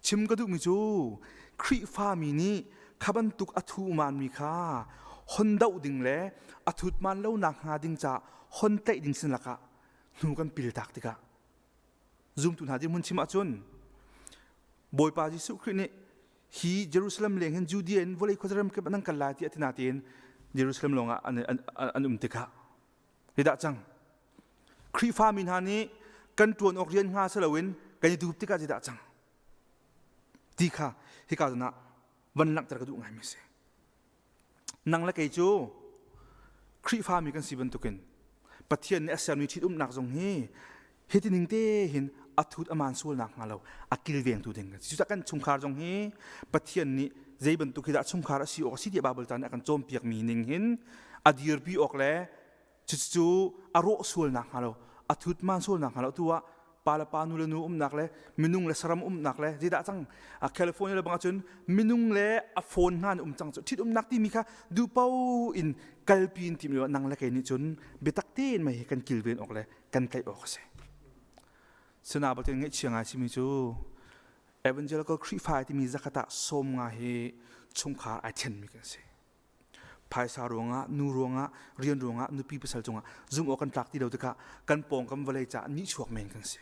Chim ka duhmi cu Khrihfa mi nih kha bantuk a thumanmi kha hon doh ding le a thutman lo nak hnga ding caah hon tlaih ding sin lakah hnu kan pil tak tikah Zumtu hna dirhmun chim ahcun Bawipa Jesuh Khrih nih hi Jerusalem leng hin Judea in vawlei khuazaram kip nan kal lai tiah a ti natein Jerusalem lawngah an, an, an um tikah hidah cang Khrihfa mi hna nih kan ṭuan awk rian hnga si loin kan i dup tikah zeidah cang ti kha hika zawn ah van langhter ka duh ngaimi a si. Nang le kei cu Khrihfami kan si bantukin Pathian nih a sermi ṭhitumnak zong hi hiti ning te hin a thut a maan sual nak hnga lo a kilvengtu ding kan si. Cucaah kan chungkhar zong hi Pathian nih zei bantuk hi dah chungkhar a si awk a si tiah Baibal ca nih a kan cawnpiakmi ning hin a dirpi awk le Cucu a rawh sual nakhnga lo, a thutman sual nakhnga lo, tu ah pa le pa nu le nu umnak le minung le saram umnak le zeidah cang California le bang ahcun minung le a phone hna nih um cang cu ṭhitumnak timi kha duhpo in kalpi in tim nang le kei nih cun biatak tein mei hi kan kilven awk le kan tlaih awk a si. Sina batin ngaihchia ngai simi cu evangelical Khrihfa timi zakhat ah 50 hi chungkhar ai ṭhenmi kan si. Phaisa ruangah, nu ruangah, rian ruangah, nupi pasal cungah zumh awk kan tlak ti lo tikah kan pawngkam vawlei caah nihchuak men kan si.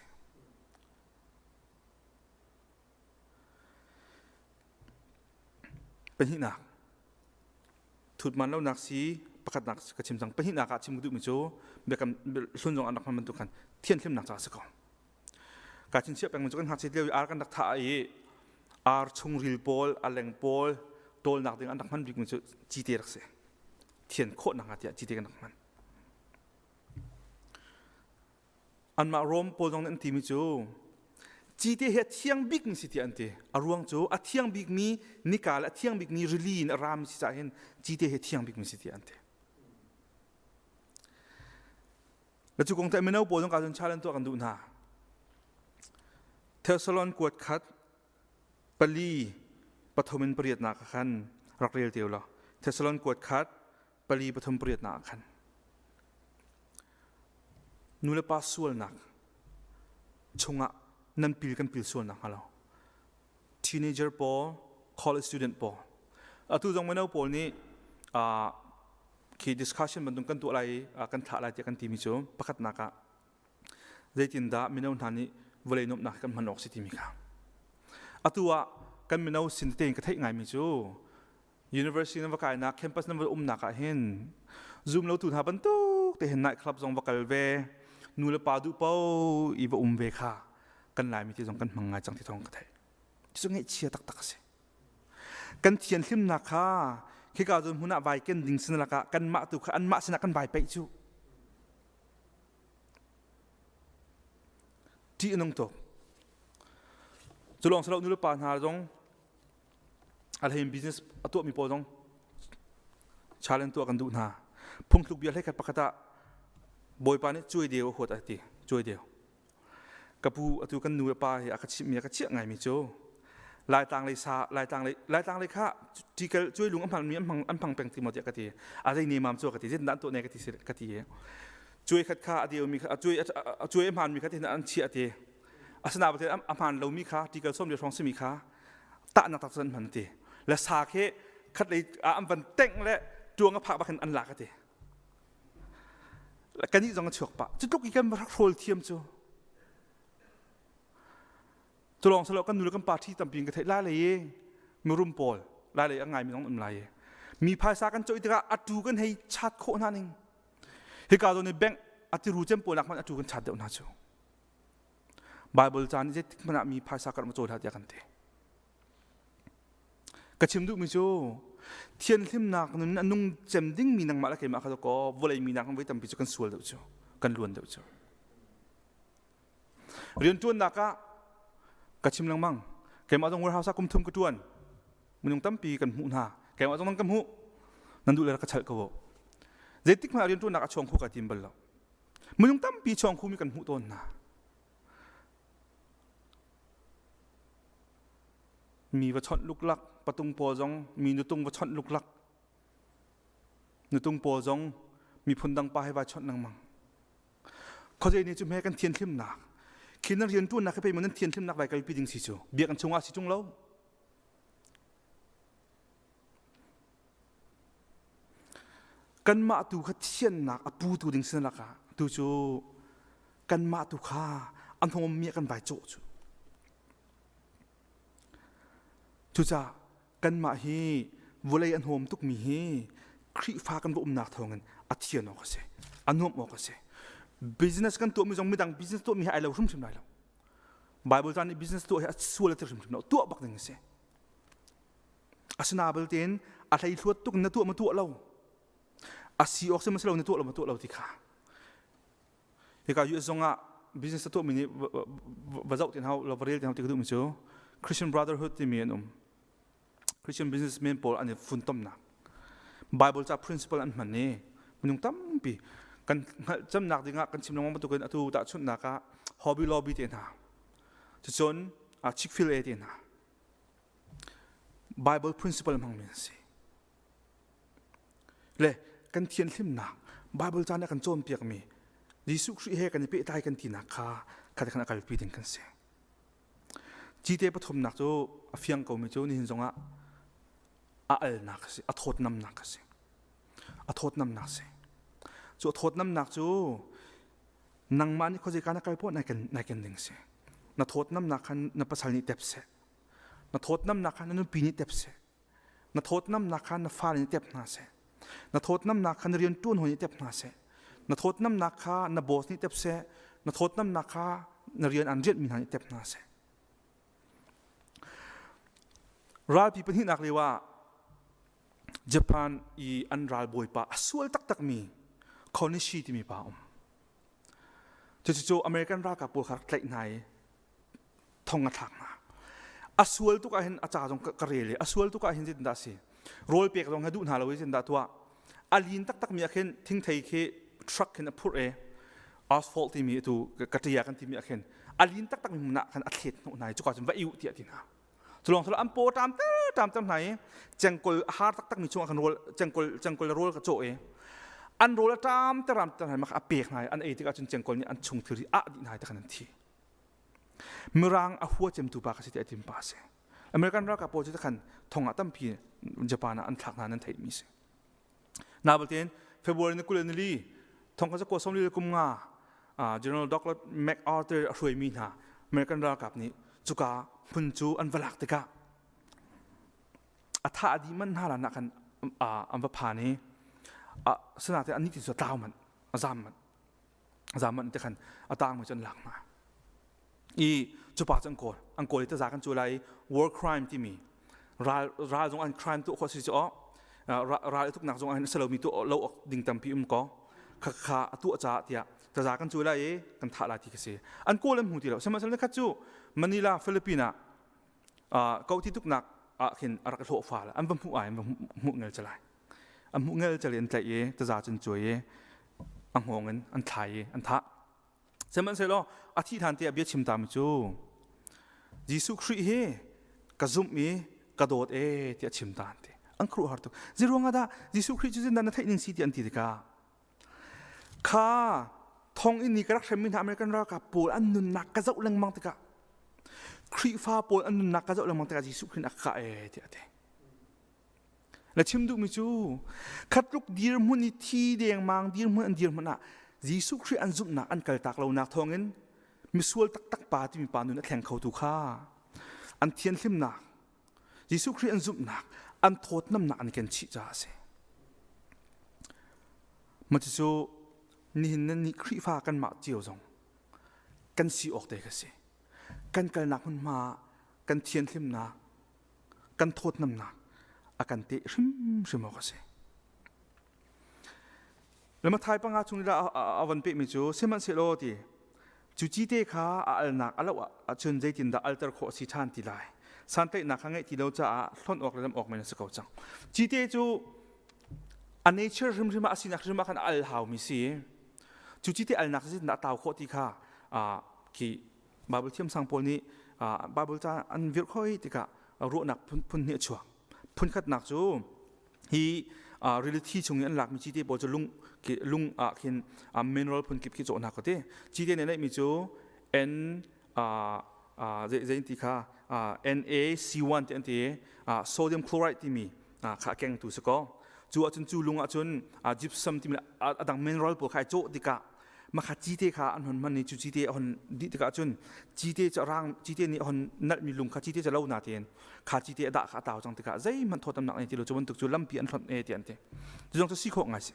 Pahnihnak thutman lonak si pakhatnak ka chim cang pahnihnak ah chim ka duhmi cu biakam hlun zong an rak hman bantuk khan thianhlimnak caah si ko. Ka chinchiah peng cu kan ngakchiat lio i ar kan rak thah i ar chungril pawl, a leng pawl tawlnak ding an rak hman bikmi cu cite rak si. Thian khawh nak tiah cite kan rak hman. Anmah Rom pawl zong nih an timi cu cite hi a thiang bikmi si tiah an ti. A ruang cu a thiang bikmi nika le a thiang bikmi rili in a rami si caah hin cite hi a thiang bikmi si tiah an ti. Na cu kong te mino pawl zong ka cun challenge tuah kan duh hna. Thessalon kuat khat pali pathum in pariat nak khan rak rel te law Thessalon kuat khat pali pathum pariat nak khan nu le pa sualnak chungah nan pil kan pil sualnak hnga lo teenager pawl college student pawl atu zong mino pawl nih khi discussion bantuk kan tuah lai kan thlah lai tiah kan timi cu pakhatnak ah zeitindah mino hna nih vawlei nuamhnak kan hman awk si timi kha atu ah kan mino sin tein ka theih ngaimi cu university nan va kainak campus nan va umnak ah hin zum lo tu hna bantuk te hin night club zong va kal ve nu le pa duh po i va um ve kha kan laimi ti zong kan hmang ngai cang ti thawng ka theih cu ngaihchia taktak a si Kan thianhlimnak kha khika zawn hmun ah vai ken ding sin lakah kanmah tu kha anmah sinah kan vai peih cu. Ṭih a nung tuk. Cu lawng si lo nulepa hna zong a hlein business a tuahmi pawl zong challenge tuah kan duh hna. Phungthluk bia hlei khat pakhat ah Bawipa nih cuai deu a huat a ti. Cuai deu. Ka pu atu kan nu le pa hi a ka chimhmi a ka chiah ngaimi cu Laitlang lei sa Laitlang lei Laitlang lei kha ṭikel cuai lung a hmangmi an hmang an hmang peng ti maw tiah ka ti. A zei nemam cu ka ti. Zeitindah an tuah ne ka ti ka ti. Cuai khat kha a deumi kha a cuai a cuai a hmaanmi kha tihin an chiah ti. Asinain a hmaan lomi kha ṭikel sawm le hrawng simi kha tahnak tak an hman ti. Le sa khi khat lei an van tengh le tuang a phak bak in an lak a ti. Kannih zong a chuak pah. Cu tluk i kan rak hrawl thiam cu. Cu lawng silo kan nu le kan pa ṭhi tampi in ka theih lai lei i mirum pawl lai lei a ngaimi zong um lai i mi phaisa kan cawih tikah a tu kan hei chat khawh hna ning. Hika zawn i bank a tiru cem pawl nak hmanh a tu kan chat deuh hna cu. Bible ca nih zeitik hmanh ah mi phaisa kan cawi hlah tiah kan ti. Ka chim duhmi cu thianhlimnak nun a nung cem dingmi nangmah le keimah kha kaw vawlei mi nak voi tampi cu kan sual deuh cu kan luan deuh cu. Rianṭuannak ah ka chim lengmang keimah zong warehouse ah kum thum ka ṭuan minung tampi kan hmuh hna keimah zong nan ka hmuh nan duh le ka chalh ko zeitik hmanh ah rianṭuannak a chuang khu ka tim bal lo minung tampi chuang khumi kan hmuh tawn hna Mi va chawnh luklak, patung pawl zong mi nutung va chawnh luklak. Nutung pawl zong miphun dang pa he vai chawnh lengmang. Khuazei nih cu hme kan thianhlimnak khi nan rianṭuannak hi pei maw nan thianhlimnak vai kalpi ding si cu biakinn chungah si ṭung lo. Kanmah tu kha thiannak a putu ding sin lakah tu cu kanmah tu kha a hnawmmi ah kan vai cawh cu. Cucaah kanmah hi vawlei a hnawm tukmi hi Khrihfa kan va umnak thawngin a thian awk a si, a nuamh awk a si. Business kan tuahmi zong midang business tuahmi he ai lo hrimhrim lai lo. Bible caan nih business tuah hi a sual a ti hrimhrim lo, tuah bak ding a si. Asina belte a hleihluat tuk na tuah ma tuah lo. A si awk si ma si lo na tuah lo ma tuah lo ti kha. Hika US zong ah business a tuahmi nih va zoh tin hau lo va rel tin hau ti ka duhmi cu Christian Brotherhood timi an um. Christian businessmen pawl an i funtomnak. Bible ca principle an hman i minung tampi kan hngalh camnak dingah kan chim lengmang bantukin atu tahchunhnak ah Hobby Lobby te hna cucun Chick-fil-A te hna Bible principle hmangmi an si. Le kan thianhlimnak Bible caan ah kan cawnpiakmi Jesuh Khrih he kan i pehtlai kan tinak kha khat khan a kalpi ding kan si. Cite pathumnak cu a fiang komi cu nihin zongah a alnak a si, a thawtnamnak a si. A thawtnamnak a si. Cu a thawtnamnak cu nangmah nih khuazei na kal poah nai ken nai ken ding a si. Na thawtnamnak khan na pasal nih tep seh. Na thawtnamnak kha na nupi nih tep seh. Na thawtnamnak kha na fale nih tep hna seh. Na thawtnamnak kha na rianṭuan hawi nih tep hna seh. Na thawtnamnak kha na boss nih tep seh. Na thawtnamnak kha na rian an rianhmi hna nih tep hna seh. Ralpi pahnihnak lio ah Japan i an ralbawipa a sual taktakmi Konishi timi pa a um. Cucu American ralkap pawl kha rak tlaih hna i thong a thlak hna. A sual tuk ah hin a ca zong ka rel i a sual tuk ah hin zeitindah a si? Rawl pek zong hi duh hna lo i zeitindah tuah? A lin taktak mi ah khin thingthei khi truck khin a phurh i asphalt timi atu ka ṭia kan timi ah khin a lin taktak mi hmun ah khan a thlet hnawh hna i cuka cun va iu tiah ti hna. Culawng thalo an paw ṭam ter ṭam ter hna i cengkol a har taktak mi chungah khan rawl cengkol cengkol rawl ka cawh i an rawl a ṭam ter ram ter hna i a pek hna i an ei tikah cun cengkol nih an chung thilri ah dih hna i tikhan an thi. Mirang a hua cemtu pa kha si ti a tim pa a si. American ralkap pawl cu khan thong ah tampi Japan ah an thlak hna nan theihmi si. Nabatein February ni 20 ni thong kha zakua sawmli le kum nga General Douglas MacArthur a hruaimi hna American ralkap nih cuka hmun cu an va lak tikah a thah dih man hna lan ah khan an va phan i sinain annih ti cu tlau manh a zam manh zaman te khan a tang mi cu an lak hna i cupa cu an kawl an kawl i taza kan cu lai war crime timi ral ral zong an crime tuah khawh si cu ral i tuknak zong an salomi tuah lo awk ding tampi um ko kha kha a tuah caah tiah taza kan cu lai i kan thah lai ti ka si an kawl an hmu ti lo sihmanhsehlaw khat cu Manila Philippines ah. Ko ti tuknak ah khin a rak hlawh fa an va hmuh ai an va hmuh ngel chalai an hmuh ngel chali an tlaih i taza cun cuai i a hngawng in an thlai i an thah. Sihmanhsehlaw a thih hlan te ah bia chim ta mi cu Jesuh Khrih hi ka zumh i ka dawt e tiah chim ta an ti. An khuaruahhar tuk. Zeiruang ah dah Jesuh Khrih cu zindan na theih ning si ti an ti tikah kha thong in ni ka rak hremmi hna American ralkap pawl an nunnak ka zoh lengmang tikah Khrihfa pawl an nunnak ka zoh lengmang tikah Jesuh Khrih nih a ka e tiah a ti. Na chim duhmi cu khatluk dirhmun i thi dengmang dirhmun an dirhmun ah Jesuh Khrih an zumhnak an kaltak lonak thawngin misual taktak pa timi pa nun a thleng khotu kha an thianhlimnak Jesuh Khrih an zumhnak an thawtnamnak an ken chih caah a si. Mah cucu nihin nan nih Khrihfa kanmah cio zong kan si awk te kha si. Kan kalnak hmunhma kan thianhlimnak kan thawtnamnak a kan teh hrimhrim awk a si. Le Mathai panga chung i a van pehmi cu sihmanhsehlaw ti cu cite kha a alnak a loh ahcun zeitindah alter khawh a si ṭhan ti lai santlaihnak kha ngeih ti lo caah hlonh awk le lam awk men a si ko cang cite cu a nature hrimhrim ah a sinak hrimhrim ah khan a al haumi si cu cite alnak zeitindah a tau khawh ti kha khi Bible thiamsang pawl nih Bible ca an virh khoi tikah ruahnak phun hnih a chuak. Phun khatnak cu hi reality chung i an lakmi cite pawl cu lung lung ah khin mineral phun kip khi cawhnak ka ti. Cite nih neihmi cu N zei ti kha NaC1 ti an ti sodium chloride timi kha a kengtu si ko. Cu ahcun cu lung ahcun gypsum timi a dang mineral pawl kha ai cawh tikah makha cite kha an hon hman i cu cite a hon dih tikah cun cite cu rang cite nih a hon nalhmi lung kha cite cu lo na tein kha cite a dah kha a tau cang tikah zeihmanh thawtamnak nei ti lo cu bantuk cu lampi an hlonh e ti an ti. Cu zong cu si khawh ngai si.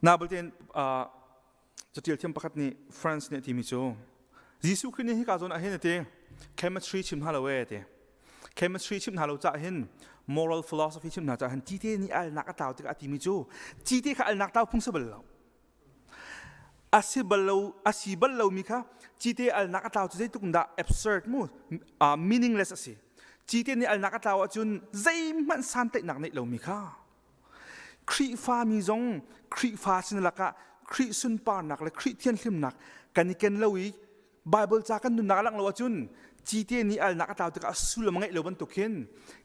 Na bulten catial thiam pakhat nih France nih a timi cu Jesuh Khrih nih hika zawn ah hin a ti chemistry chim hna lo e ti. Chemistry chim hna lo cah hin moral philosophy chim hna cah hin cite nih alnak a tlau tikah a timi cu cite kha alnak tlau phung si bal lo. A si bal lo a si bal lomi kha cite alnak a tlau cu zeitluk dah absurd mu meaningless a si. Cite nih alnak a tlau ahcun zeihmanh santlaihnak neih lomi kha Khrihfami zong Khrihfa sin lakah Khrih sunparnak le Khrih thianhlimnak kan i ken lo i Bible ca kan nunnak a langh lo ahcun cite nih alnak a tlau tikah sullam a ngeih lo bantuk khin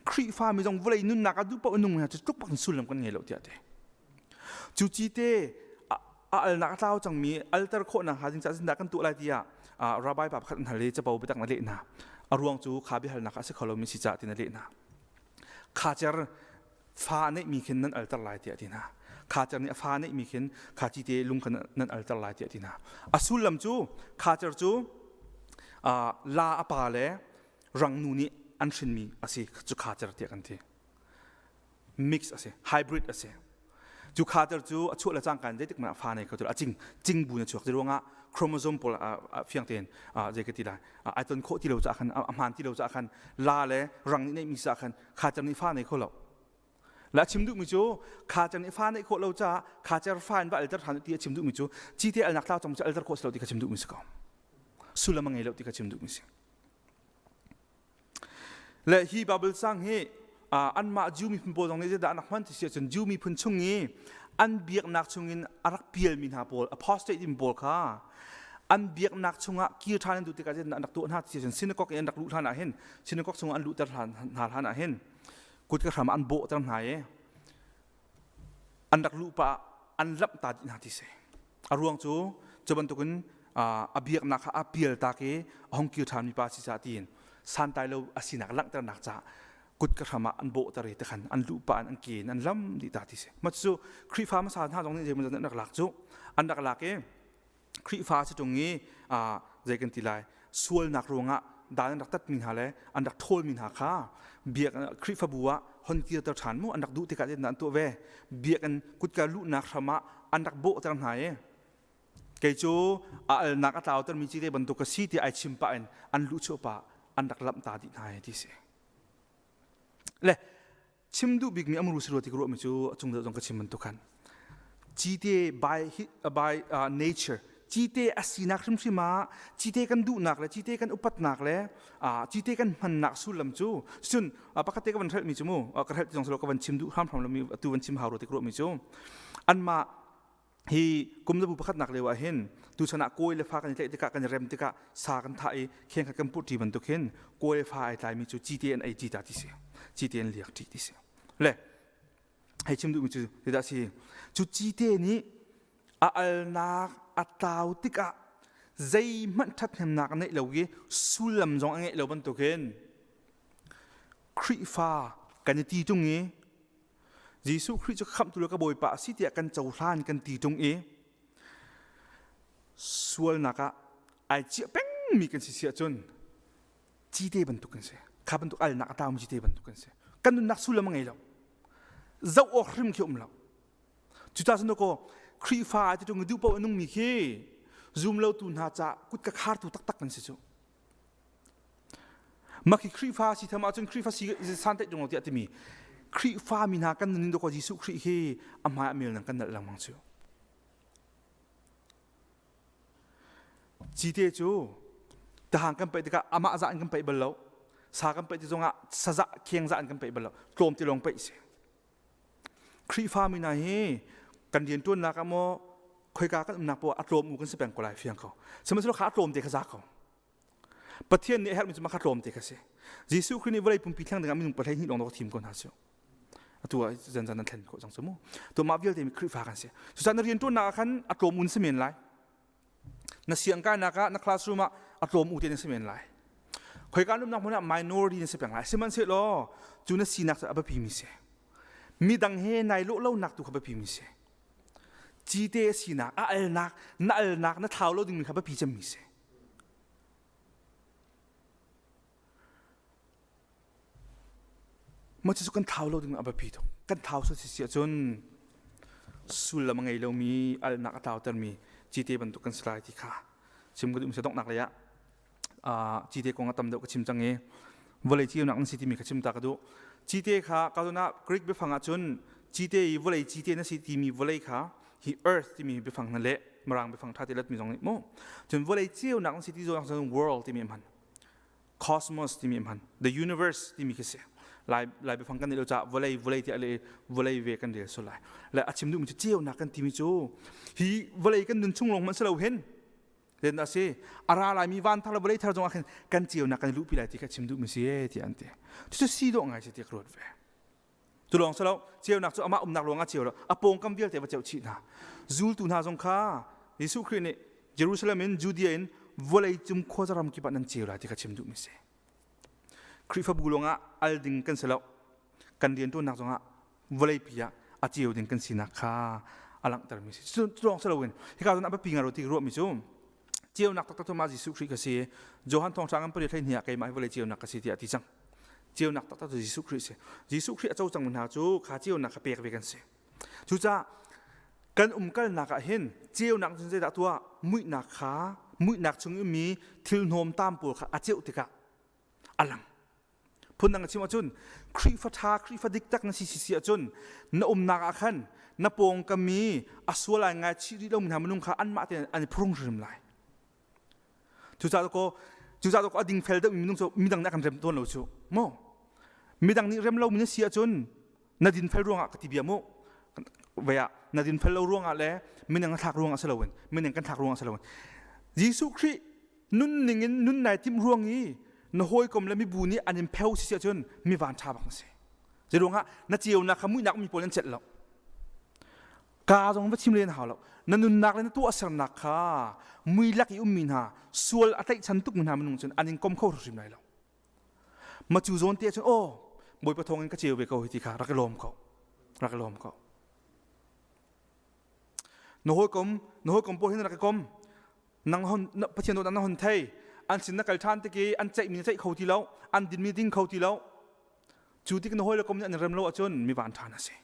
Khrihfami zong vawlei nunnak ah duh paoh nung hna cu tluk bak in sullam kan ngei lo tiah ti. Cu cite a alnak a tlau cangmi alter khawhnak hnga ding caah zindah kan tuah lai tiah rabbi pa pakhat an hal i capo biatak na leh hna. A ruang cu kha biahalnak a si kho lomi si caah ti na leh hna. Kha cer fa a neihmi khin nan alter lai tiah a ti hna. Khacer nih a fa a neihmi khin kha cite lung kha nan alter lai tiah a ti hna. A sullam cu khacer cu la a pa le rangnu nih an hrinmi a si cu khacer tiah kan ti. Mix a si, hybrid a si. Cu khacer cu a chuah le cangka in zeitik hmanh ah fa nei kho ti lo. A cing cing bu in a chuak. Zeiruangah chromosome pawl fiang tein zei ka ti lai ai ton khawh ti lo caah khan a hmaan ti lo caah khan la le rang nih neihmi caah khan khacer nih fa nei kho lo. La chim duhmi cu khacer nih fa neih khawh lo caah khacer fa in va alter ṭhan ti a chim duhmi cu cite alnak tlau cang cu alter khawh si lo ti kha chim duhmi si ko. Sullam a ngei lo ti kha chim duhmi si. Le hi Bible sang hi anmah Jew miphun pawl zong nih zeidah an rak hman ti si ahcun Jew miphun chung i an biaknak chungin a rak pialmi hna pawl apostate in pawl kha an biaknak chungah kir ṭhan an duh tikah zeidah an rak tuah hna ti si ahcun synagogue in an rak luh hlan ah hin synagogue chungah an luhter hna hlan ah hin kutka hram an bawhter hna i an rak luh pah an lamh ta dih hna ti si. A ruang cu cu bantukin a biaknak kha a pial tak i a hung kir ṭhanmi pa si caah tiin santlai lo a sinak langhternak caah kutka hram ah an bawhter i tikhan an luh pah in an ke in an lam dih ta ti si. Mah cu Khrihfa hmasa hna zong nih zeimaw an rak lak cu an rak lak i Khrihfa si ṭung i zei kan ti lai sualnak ruangah dan an rak tatmi hna le an rak ṭhawlmi hna kha biak Khrihfabu ah hon kirter ṭhan mu an rak duh tikah zeitindah an tuah ve biakinn kutka luhnak hram ah an rak bawhter hna i kei cu a alnak a tlautermi cite bantuk ka si ti ai chim pah in an luhchuah pah an rak lamh ta dih hna ti si le chim duh bikmi amru si rua ti ka ruahmi cu a cung deuh zong ka chim bantuk khan cite by, by nature. Cite a sinak hrimhrim ah cite kan duhnak le cite kan upatnak le cite kan hmannak sullam cu cun pakhat te ka van hrelhmi cu mu ka hrelh ti zong silo ka van chim duh hramhram lomi atu van chim hau ro ti ka ruahmi cu anmah hi kum zabu pakhatnak lio ah hin tuchan ah kawi le fa kan i tlaih tikah kan i rem tikah sa kan thah i kheng khat kan put ṭi bantuk hin kawi le fa ai tlaimi cu cite an ei ṭi ta ti si cite an liak ṭi ti si le hei chim duhmi cu zeidah si cu cite nih a alnak a tlau tikah zeihmanh ṭhathnemnak a neih lo i sullam zong a ngeih lo bantukin Khrihfa kan i ti ṭung i Jesuh Khrih cu khamhtu le ka Bawipa a si tiah kan cohlan kan ti ṭung i sualnak ah ai ciah pengmi kan si si ahcun cite bantuk kan si. Kha bantuk alnak a taumi cite bantuk kan si. Kan nunnak sullam a ngei lo. Zoh awk hrim khi um lo. Cucaah cun kaw Khrihfa ti ṭung i duh paoh a nungmi khi zumlotu hna ca kut ka khartu taktak kan si cu. Mah khi Khrihfa si tham ahcun Khrihfa si santaih ṭung lo tiah timi Khrihfa mi hna kan nun in Jesuh Khrih hi a hmai a mel nang kan nalh lengmang cu. Cite cu tahang kan paih tikah amah zah in kan paih bal lo. Sa kan paih ti zongah sazah kheng zah in kan paih bal lo. Tlawm te lawng paih si. Khrihfa mi hna hi kan rianṭuannak ah maw khoika kan umnak poah a tlawm u kan si peng ko lai fiang ko. Sihmanhsehlaw kha a tlawm te kha za ko. Pathian nih a herhmi cu mah kha tlawm te kha si. Jesuh Khrih nih vawlei pumpi thleng dingah minung pahlei hnih lawng a thim ko hna cu. Atu ah zanzan nan thlen khawh cang cu mu. Tu mah vialte mi Khrihfa kan si. Cucaah na rianṭuannak ah khan a tlawm un si men lai. Na siangkainak ah na classroom ah a tlawm u te na si men lai. Khoika an umnak hmun ah minority na si peng lai. Sihmanhsehlaw cu na sinak cu a biapi mi si. Midang he nai lawh lonak tu kha biapi mi si. Cite sinak, a alnak, na alnak, na thlau lo dingmi kha biapi cemmi si. Mah cu kan thlau lo ding a biapi tuk. Kan thlau sual si ahcun sullam a ngei lomi alnak a tlautermi cite bantuk kan si lai ti kha chim ka duh mi donghnak lei ah cite kong a tam deuh ka chim cang i vawlei ceunak nan si timi kha chim ta ka duh. Cite kha ka ah Greek biafang ahcun cite i vawlei cite na si timi vawlei kha hi earth timi biafang na leh mirang biafang ṭha te latmi zong nih mu cun vawlei ceunak nan si ti zong cun world timi hman cosmos timi hman the universe timi khi si lai lai biafang kan lo ca vawlei vawlei tiah le vawlei ve kan rel so lai le a chim duhmi cu ceunak kan timi cu hi vawlei kan nun chung lawng hmanh si lo hin den a si a ra laimi van thar le vawlei thar zong ah khin kan ceunak kan luhpi lai ti kha chim duhmi si e tiah an ti cucu si dawh ngai si ti ka ruat ve Cu lawng si lo, ceunak cu amah umnak lawng ah ceu lo, a pawngkam vialte va ceuh chih hna. Zultu hna zong kha Jesuh Khrih nih Jerusalem in Judea in vawlei cung khuaza ram kip ah nan ceu lai ti kha chim duhmi si. Khrihfabu lawngah al ding kan si lo. Kan rianṭuannak zongah vawleipi ah a ceu ding kan sinak kha a langhtermi si. Cu lawng si loin hika zawn ah biapi ngai ro ti ruahmi cu ceunak taktak cu mah Jesuh Khrih ka si. Johan thawngṭha ngan pariat 12 ah keimah hi vawlei ceunak ka si tiah a ti cang. Ceunak taktak cu Jesuh Khrih si. Jesuh Khrih a co cangmi hna cu kha ceunak kha pek ve kan si. Cucaah kan umkalnak ah hin ceunak cun zeidah tuah muihnak kha muihnak chung ummi thil hnawm tam pawl kha a ceuh tikah a lang. Phundang a chim ahcun Khrihfa ṭha Khrihfa dik tak na si si si ahcun na umnak ah khan na pawngkam i a sual ai ngai chih rih lomi hna minung kha anmah tein an i phurung hrim lai. Cucaah kaw cucaah kaw a dingfel deuhmi minung cu midang nih a kan rem tawn lo cu maw midang nih rem lomi na si ahcun na dinfel ruangah ka ti bia mu vei ah na dinfel lo ruangah le minung na thlak ruangah si loin minung kan thlak ruangah si loin Jesuh Khrih nun ning in nun nai timh ruang i na hawikom le mibu nih an in pheu si ahcun mi van ṭha bak na si zeiruangah na ceunak kha muihnak mi pawl an celh lo Ka zong va chim len hau lo. Na nunnak le na tuahsernak kha mui lak i ummi hna sual a tlaihchan tukmi hna minung cun an in kom kho hrim lai lo. Ma cu zawn te cun aw Bawipa thawng in ka ceu ve ko hi ti kha rak i lawm ko. Rak i lawm ko. Na hawikom na hawikom pawl hin rak i kom. Nang hon Pathian dawtnak na hon thei. An sin na kal ṭhan tik i an ceihmi na ceih kho ti lo. An dinmi ding kho ti lo. Cu tik na hawi le kom nih an rem lo ahcun mi van ṭha na si.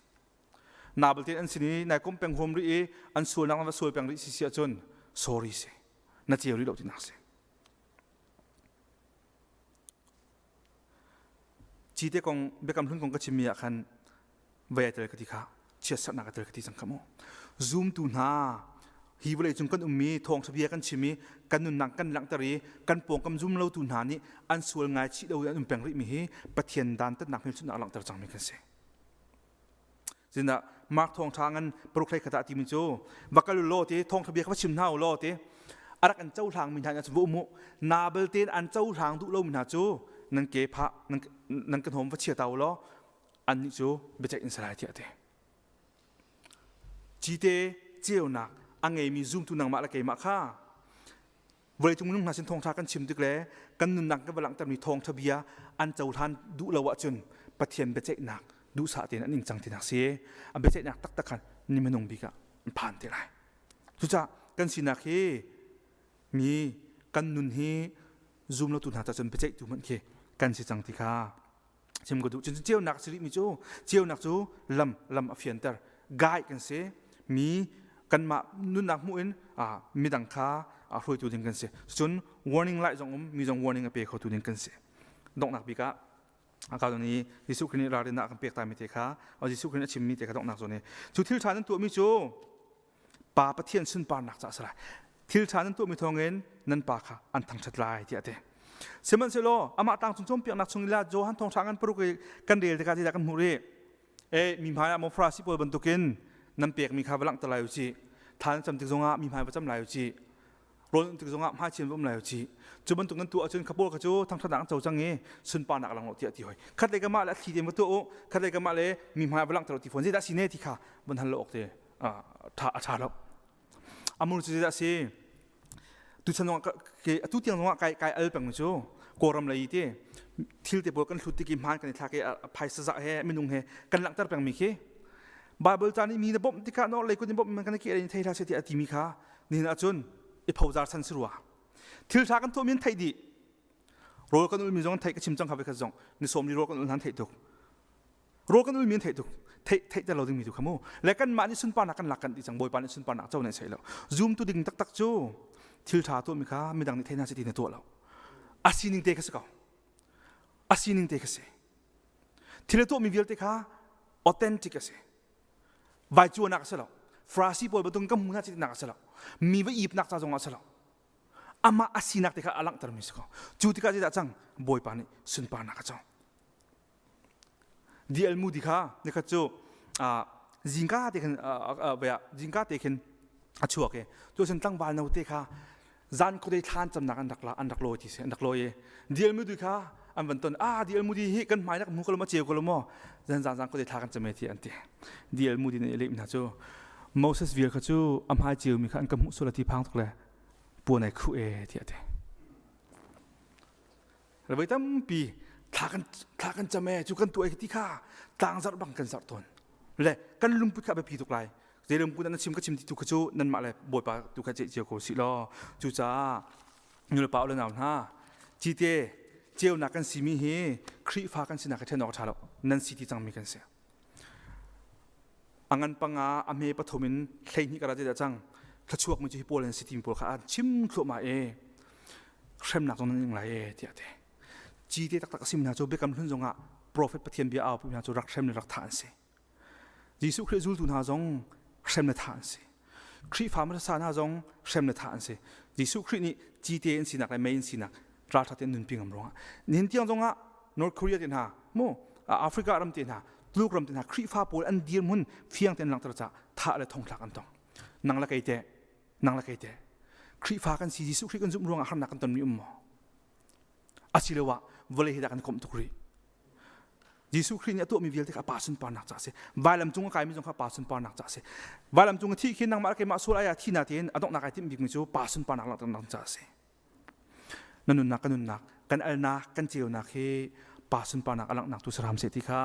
Na balte an sin i nai kom peng huam rih i an sualnak na va sual peng rih si si ahcun sorry si na ceu rih lo tinak si cite kong biakam hlun kong ka chimmi ah khan vei ai tel ka ti kha chiatserhnak a tel ka ti cang kha mu zumtu hna. Hi vawlei cung kan ummi thawngṭha bia kan chim i kan nunnak kan langhter i kan pawngkam zum lotu hna nih an sual ngaichih lo in an um peng rihmi hi Pathian dantatnak hmelchunhnak a langhter cangmi kan si. Zinah Mark thawngṭha ngan paruk hlei khat ah timi cu va kal u law ti thawngṭha bia kha va chim hna u law ti a rak an cohlang mi hna nih va um u na belte an cohlang duh lomi hna cu nan ke phah nan ka hnawm va chia ta u law annih cu biaceih in salai tiah a ti. Cite ceunak a ngeimi zumtu nangmah le keimah kha vawleicung minung hna sin thawngṭha kan chim tik le kan nunnak kan va langhtermi thawngṭha bia an cohlan duh lo ahcun Pathian biaceihnak duhsah tein an ing cang tinak si. A biaceihnak taktak khan ni minung bik ah an phan te lai. Cucaah kan sinak hi mi kan nun hi zum lotu hna ca cun biaceihtu hmanh khi kan si cang ti kha chim ka duh. Cun ceunak si rihmi cu ceunak cu lam lam a fianter guide kan si mi kanmah nunnak hmuh in midang kha hruaitu ding kan si. Cun warning light zong um mi zong warning a pe khotu ding kan si. Donghnak bik ah ka zon i Jesuh Khrih nih ralrinnak a kan pek ta mi te kha Jesuh Khrih nih a chimmi te kha donghnak zawn i cu thil ṭha nan tuahmi cu Pa Pathian sunparnak caah a si lai. Thil ṭha nan tuahmi thawngin nan Pa kha an thangṭhat lai tiah a ti. Sihmanhsehlaw amah tlangcung cawnpiaknak chung i Johan thawngṭha ngan paruk i kan rel tikah zeidah kan hmuh rih? E mi hmai ah maw Farasi pawl bantukin nan pekmi kha va langhter lai u cih. Tha nan cam tik zongah mi hmai va cam lai u cih. Rawl um tik zongah hmai chian va um lai u cih. Cu bantuk nan tuah ahcun kha pawl kha cu thangṭhatnak an co cang i sunparnak a lang lo tiah a ti hoi. Khat lei ka mah le a thli tein va tuah u, khat lei ka mah le mi hmai va langhter u ti fawn. Zeidah si ne ti kha van hal lo awk te a ṭha lo. Amur cu zeidah a si? Tuchan zongah atu tiang zongah kai kai al peng cu Kawlram lei ti thil te pawl kan hlut tik i hmaan kan i thlak i phaisa zah he minung he kan langhter pengmi khi Bible ca nih mi na bawmh tikah no lei kut in bawmh kan ke in thei hlah seh tiah a timi kha nihin ahcun i phozar chan si rua thil ṭha kan tuahmi an theih dih rawl kan ulmi zong theih ka chim cang kha khat zong ni sawm li rawl kan ul hnan theih tuk rawl kan ulmi an theih tuk theih theih ter lo dingmi tu kha mu le kanmah nih sunparnak kan lak kan ti cang bawipa nih sunparnak co nan sei lo zoom tu ding taktak cu thil ṭha tuahmi kha midang nih thei hna seh ti na tuah lo a sining te kha si ko a sining te kha si thil a tuahmi vialte kha authentic a si vai cuanak a si lo Farasi pawl batung kan hmu hna nak a si lo mi va ipnak ca zong a si lo amah a sinak te kha a langhtermi si ko cu tikah zeidah cang bawipa nih sunparnak a co DL Moody kha nikhat cu zingka te khin zingka te khin a chuak i cu sin tlangval no te kha zan khuadei thlan camnak an rak la an rak lawi ti si an rak lawi i DL Moody kha an van ton ah DL Moody hi kan hmai nak mu ko lo ma ceu ko lo maw zan zan zan khuadei thla kan cam ti an ti DL Moody nih leh hna cu Moses vial kha cu a hmai ceu mi kha an ka hmuh sual ti phang tuk le puan ai khuh e ti a ti Voi tampi thla kan thla kan cam ee cu kan tuah ti kha tlangzarh bang kan zarh tawn. Le kan lungput kha a biapi tuk lai. Zei lungput nan chim ka chim ti tu kha cu nanmah le Bawipa tu kha ceih cio ko sih law. Cucaah nulepa u le nau hna cite ceunak kan simi hi Khrihfa kan sinak hi ṭhen awk a ṭha lo. Nan si ti cangmi kan si. A ngan panga a hme pathum in 12 kar ah zeidah cang thluachuak mi cu hi pawl an si timi pawl kha an chim thluahmah e hremnak zong nan ing lai e tiah te ci te taktak a simi hna cu biakam hlun zongah profet Pathian bia au hna cu rak hrem le rak thah an si Jesuh Khrih zultu hna zong hrem le thah an si Khrihfa hmasa hna zong hrem le thah an si Jesuh Khrih nih cite an sinak le mei an sinak ralṭha tein nunpi ngam ruangah nihin tiang zongah North Korea te hna mu Africa ram te hna Tuluk ram te hna Khrihfa pawl an dirhmun fiang tein langhter caah thah le thongthlak an tong nang le kei te nang le kei te Khrihfa kan si Jesuh Khrih kan zumh ruangah harnak kan tonmi um maw asiloah vawlei hi dah kan komh tuk rih Jesuh Khrih nih a tuahmi vialte kha a pa sunparnak ca a si. Vailam cung a kaimi zong kha pa sunparnak ca a si. Vailam cung a thih khi nangmah le keimah sual ai ah thi na tein a donghnak ai timh bikmi cu pa sunparnak langhternak ca a si. Na nunnak ka nunnak kan alnak kan ceunak hi pa sunparnak a langhnak tu saram seh ti kha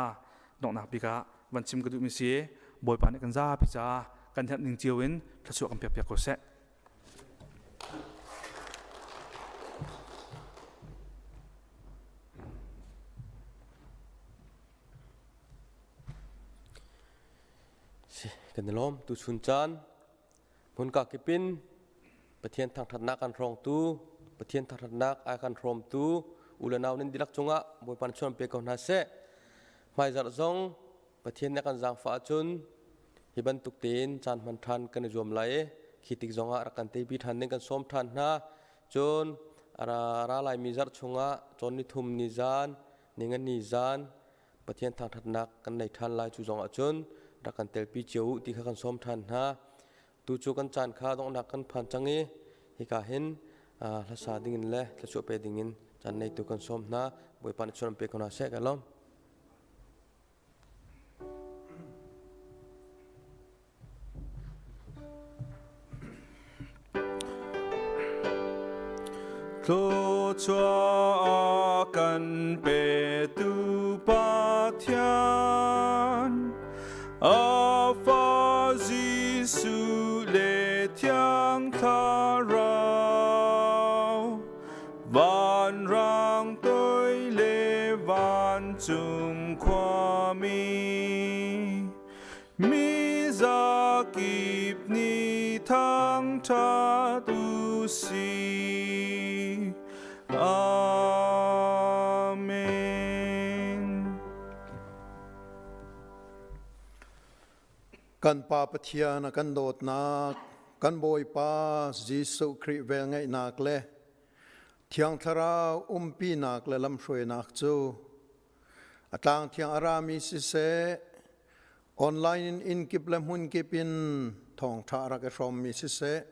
donghnak bik ah van chim ka duhmi si Bawipa nih kan zapi ca kan herh ning cio in thluachuah kan pek piak ko seh. Si, kan i lawm tu chun caan hmunka kipin Pathian thangṭhatnak kan hrawngtu Pathian thangṭhatnak ai kan hrawmtu u le nau nan dihlak cungah Bawipa nih chuan pe ko hna seh. Hmaizarh zong Pathian nih a kan zaangfah ahcun hi bantuk tein caan hman ṭhan kan i zuam lai i. Khi tik zongah rak kan teipi ṭhan ding kan sawm ṭhan hna. Cun ra laimi zarh chungah cawn ni thum ni zan, ninga ni zan Pathian thangṭhatnak kan nei ṭhan lai cu zongah cun rak kan telpi cio u ti kha kan sawm ṭhan hna. Tu cu kan caan kha donghnak kan phan cang i hika hin hlasa dingin le thluachuah pe dingin caan neitu kan sawm hna. Bawipa nih chuan pe ko hna seh ka lawm. Thluachuah kan petu Pathian, a Fa Jesuh le Thiang Thlarau, vanrang toi le vancung khuami, Mi zakip nih thangṭhat u sih. Amen. Kan Pa Pathian a kan dawtnak, kan Bawipa Jesuh Khrih velngeihnak le Thiang Thlarau umpinak le lamhruainak cu A tlang thiang a rami siseh, online in inn kip le hmun kip in thawngṭha a rak i hrawmmi siseh,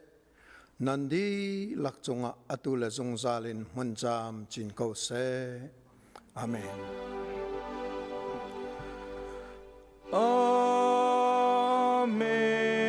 nan dihlak cungah atu le zungzal in hmun caam cin ko seh. Amen. Amen.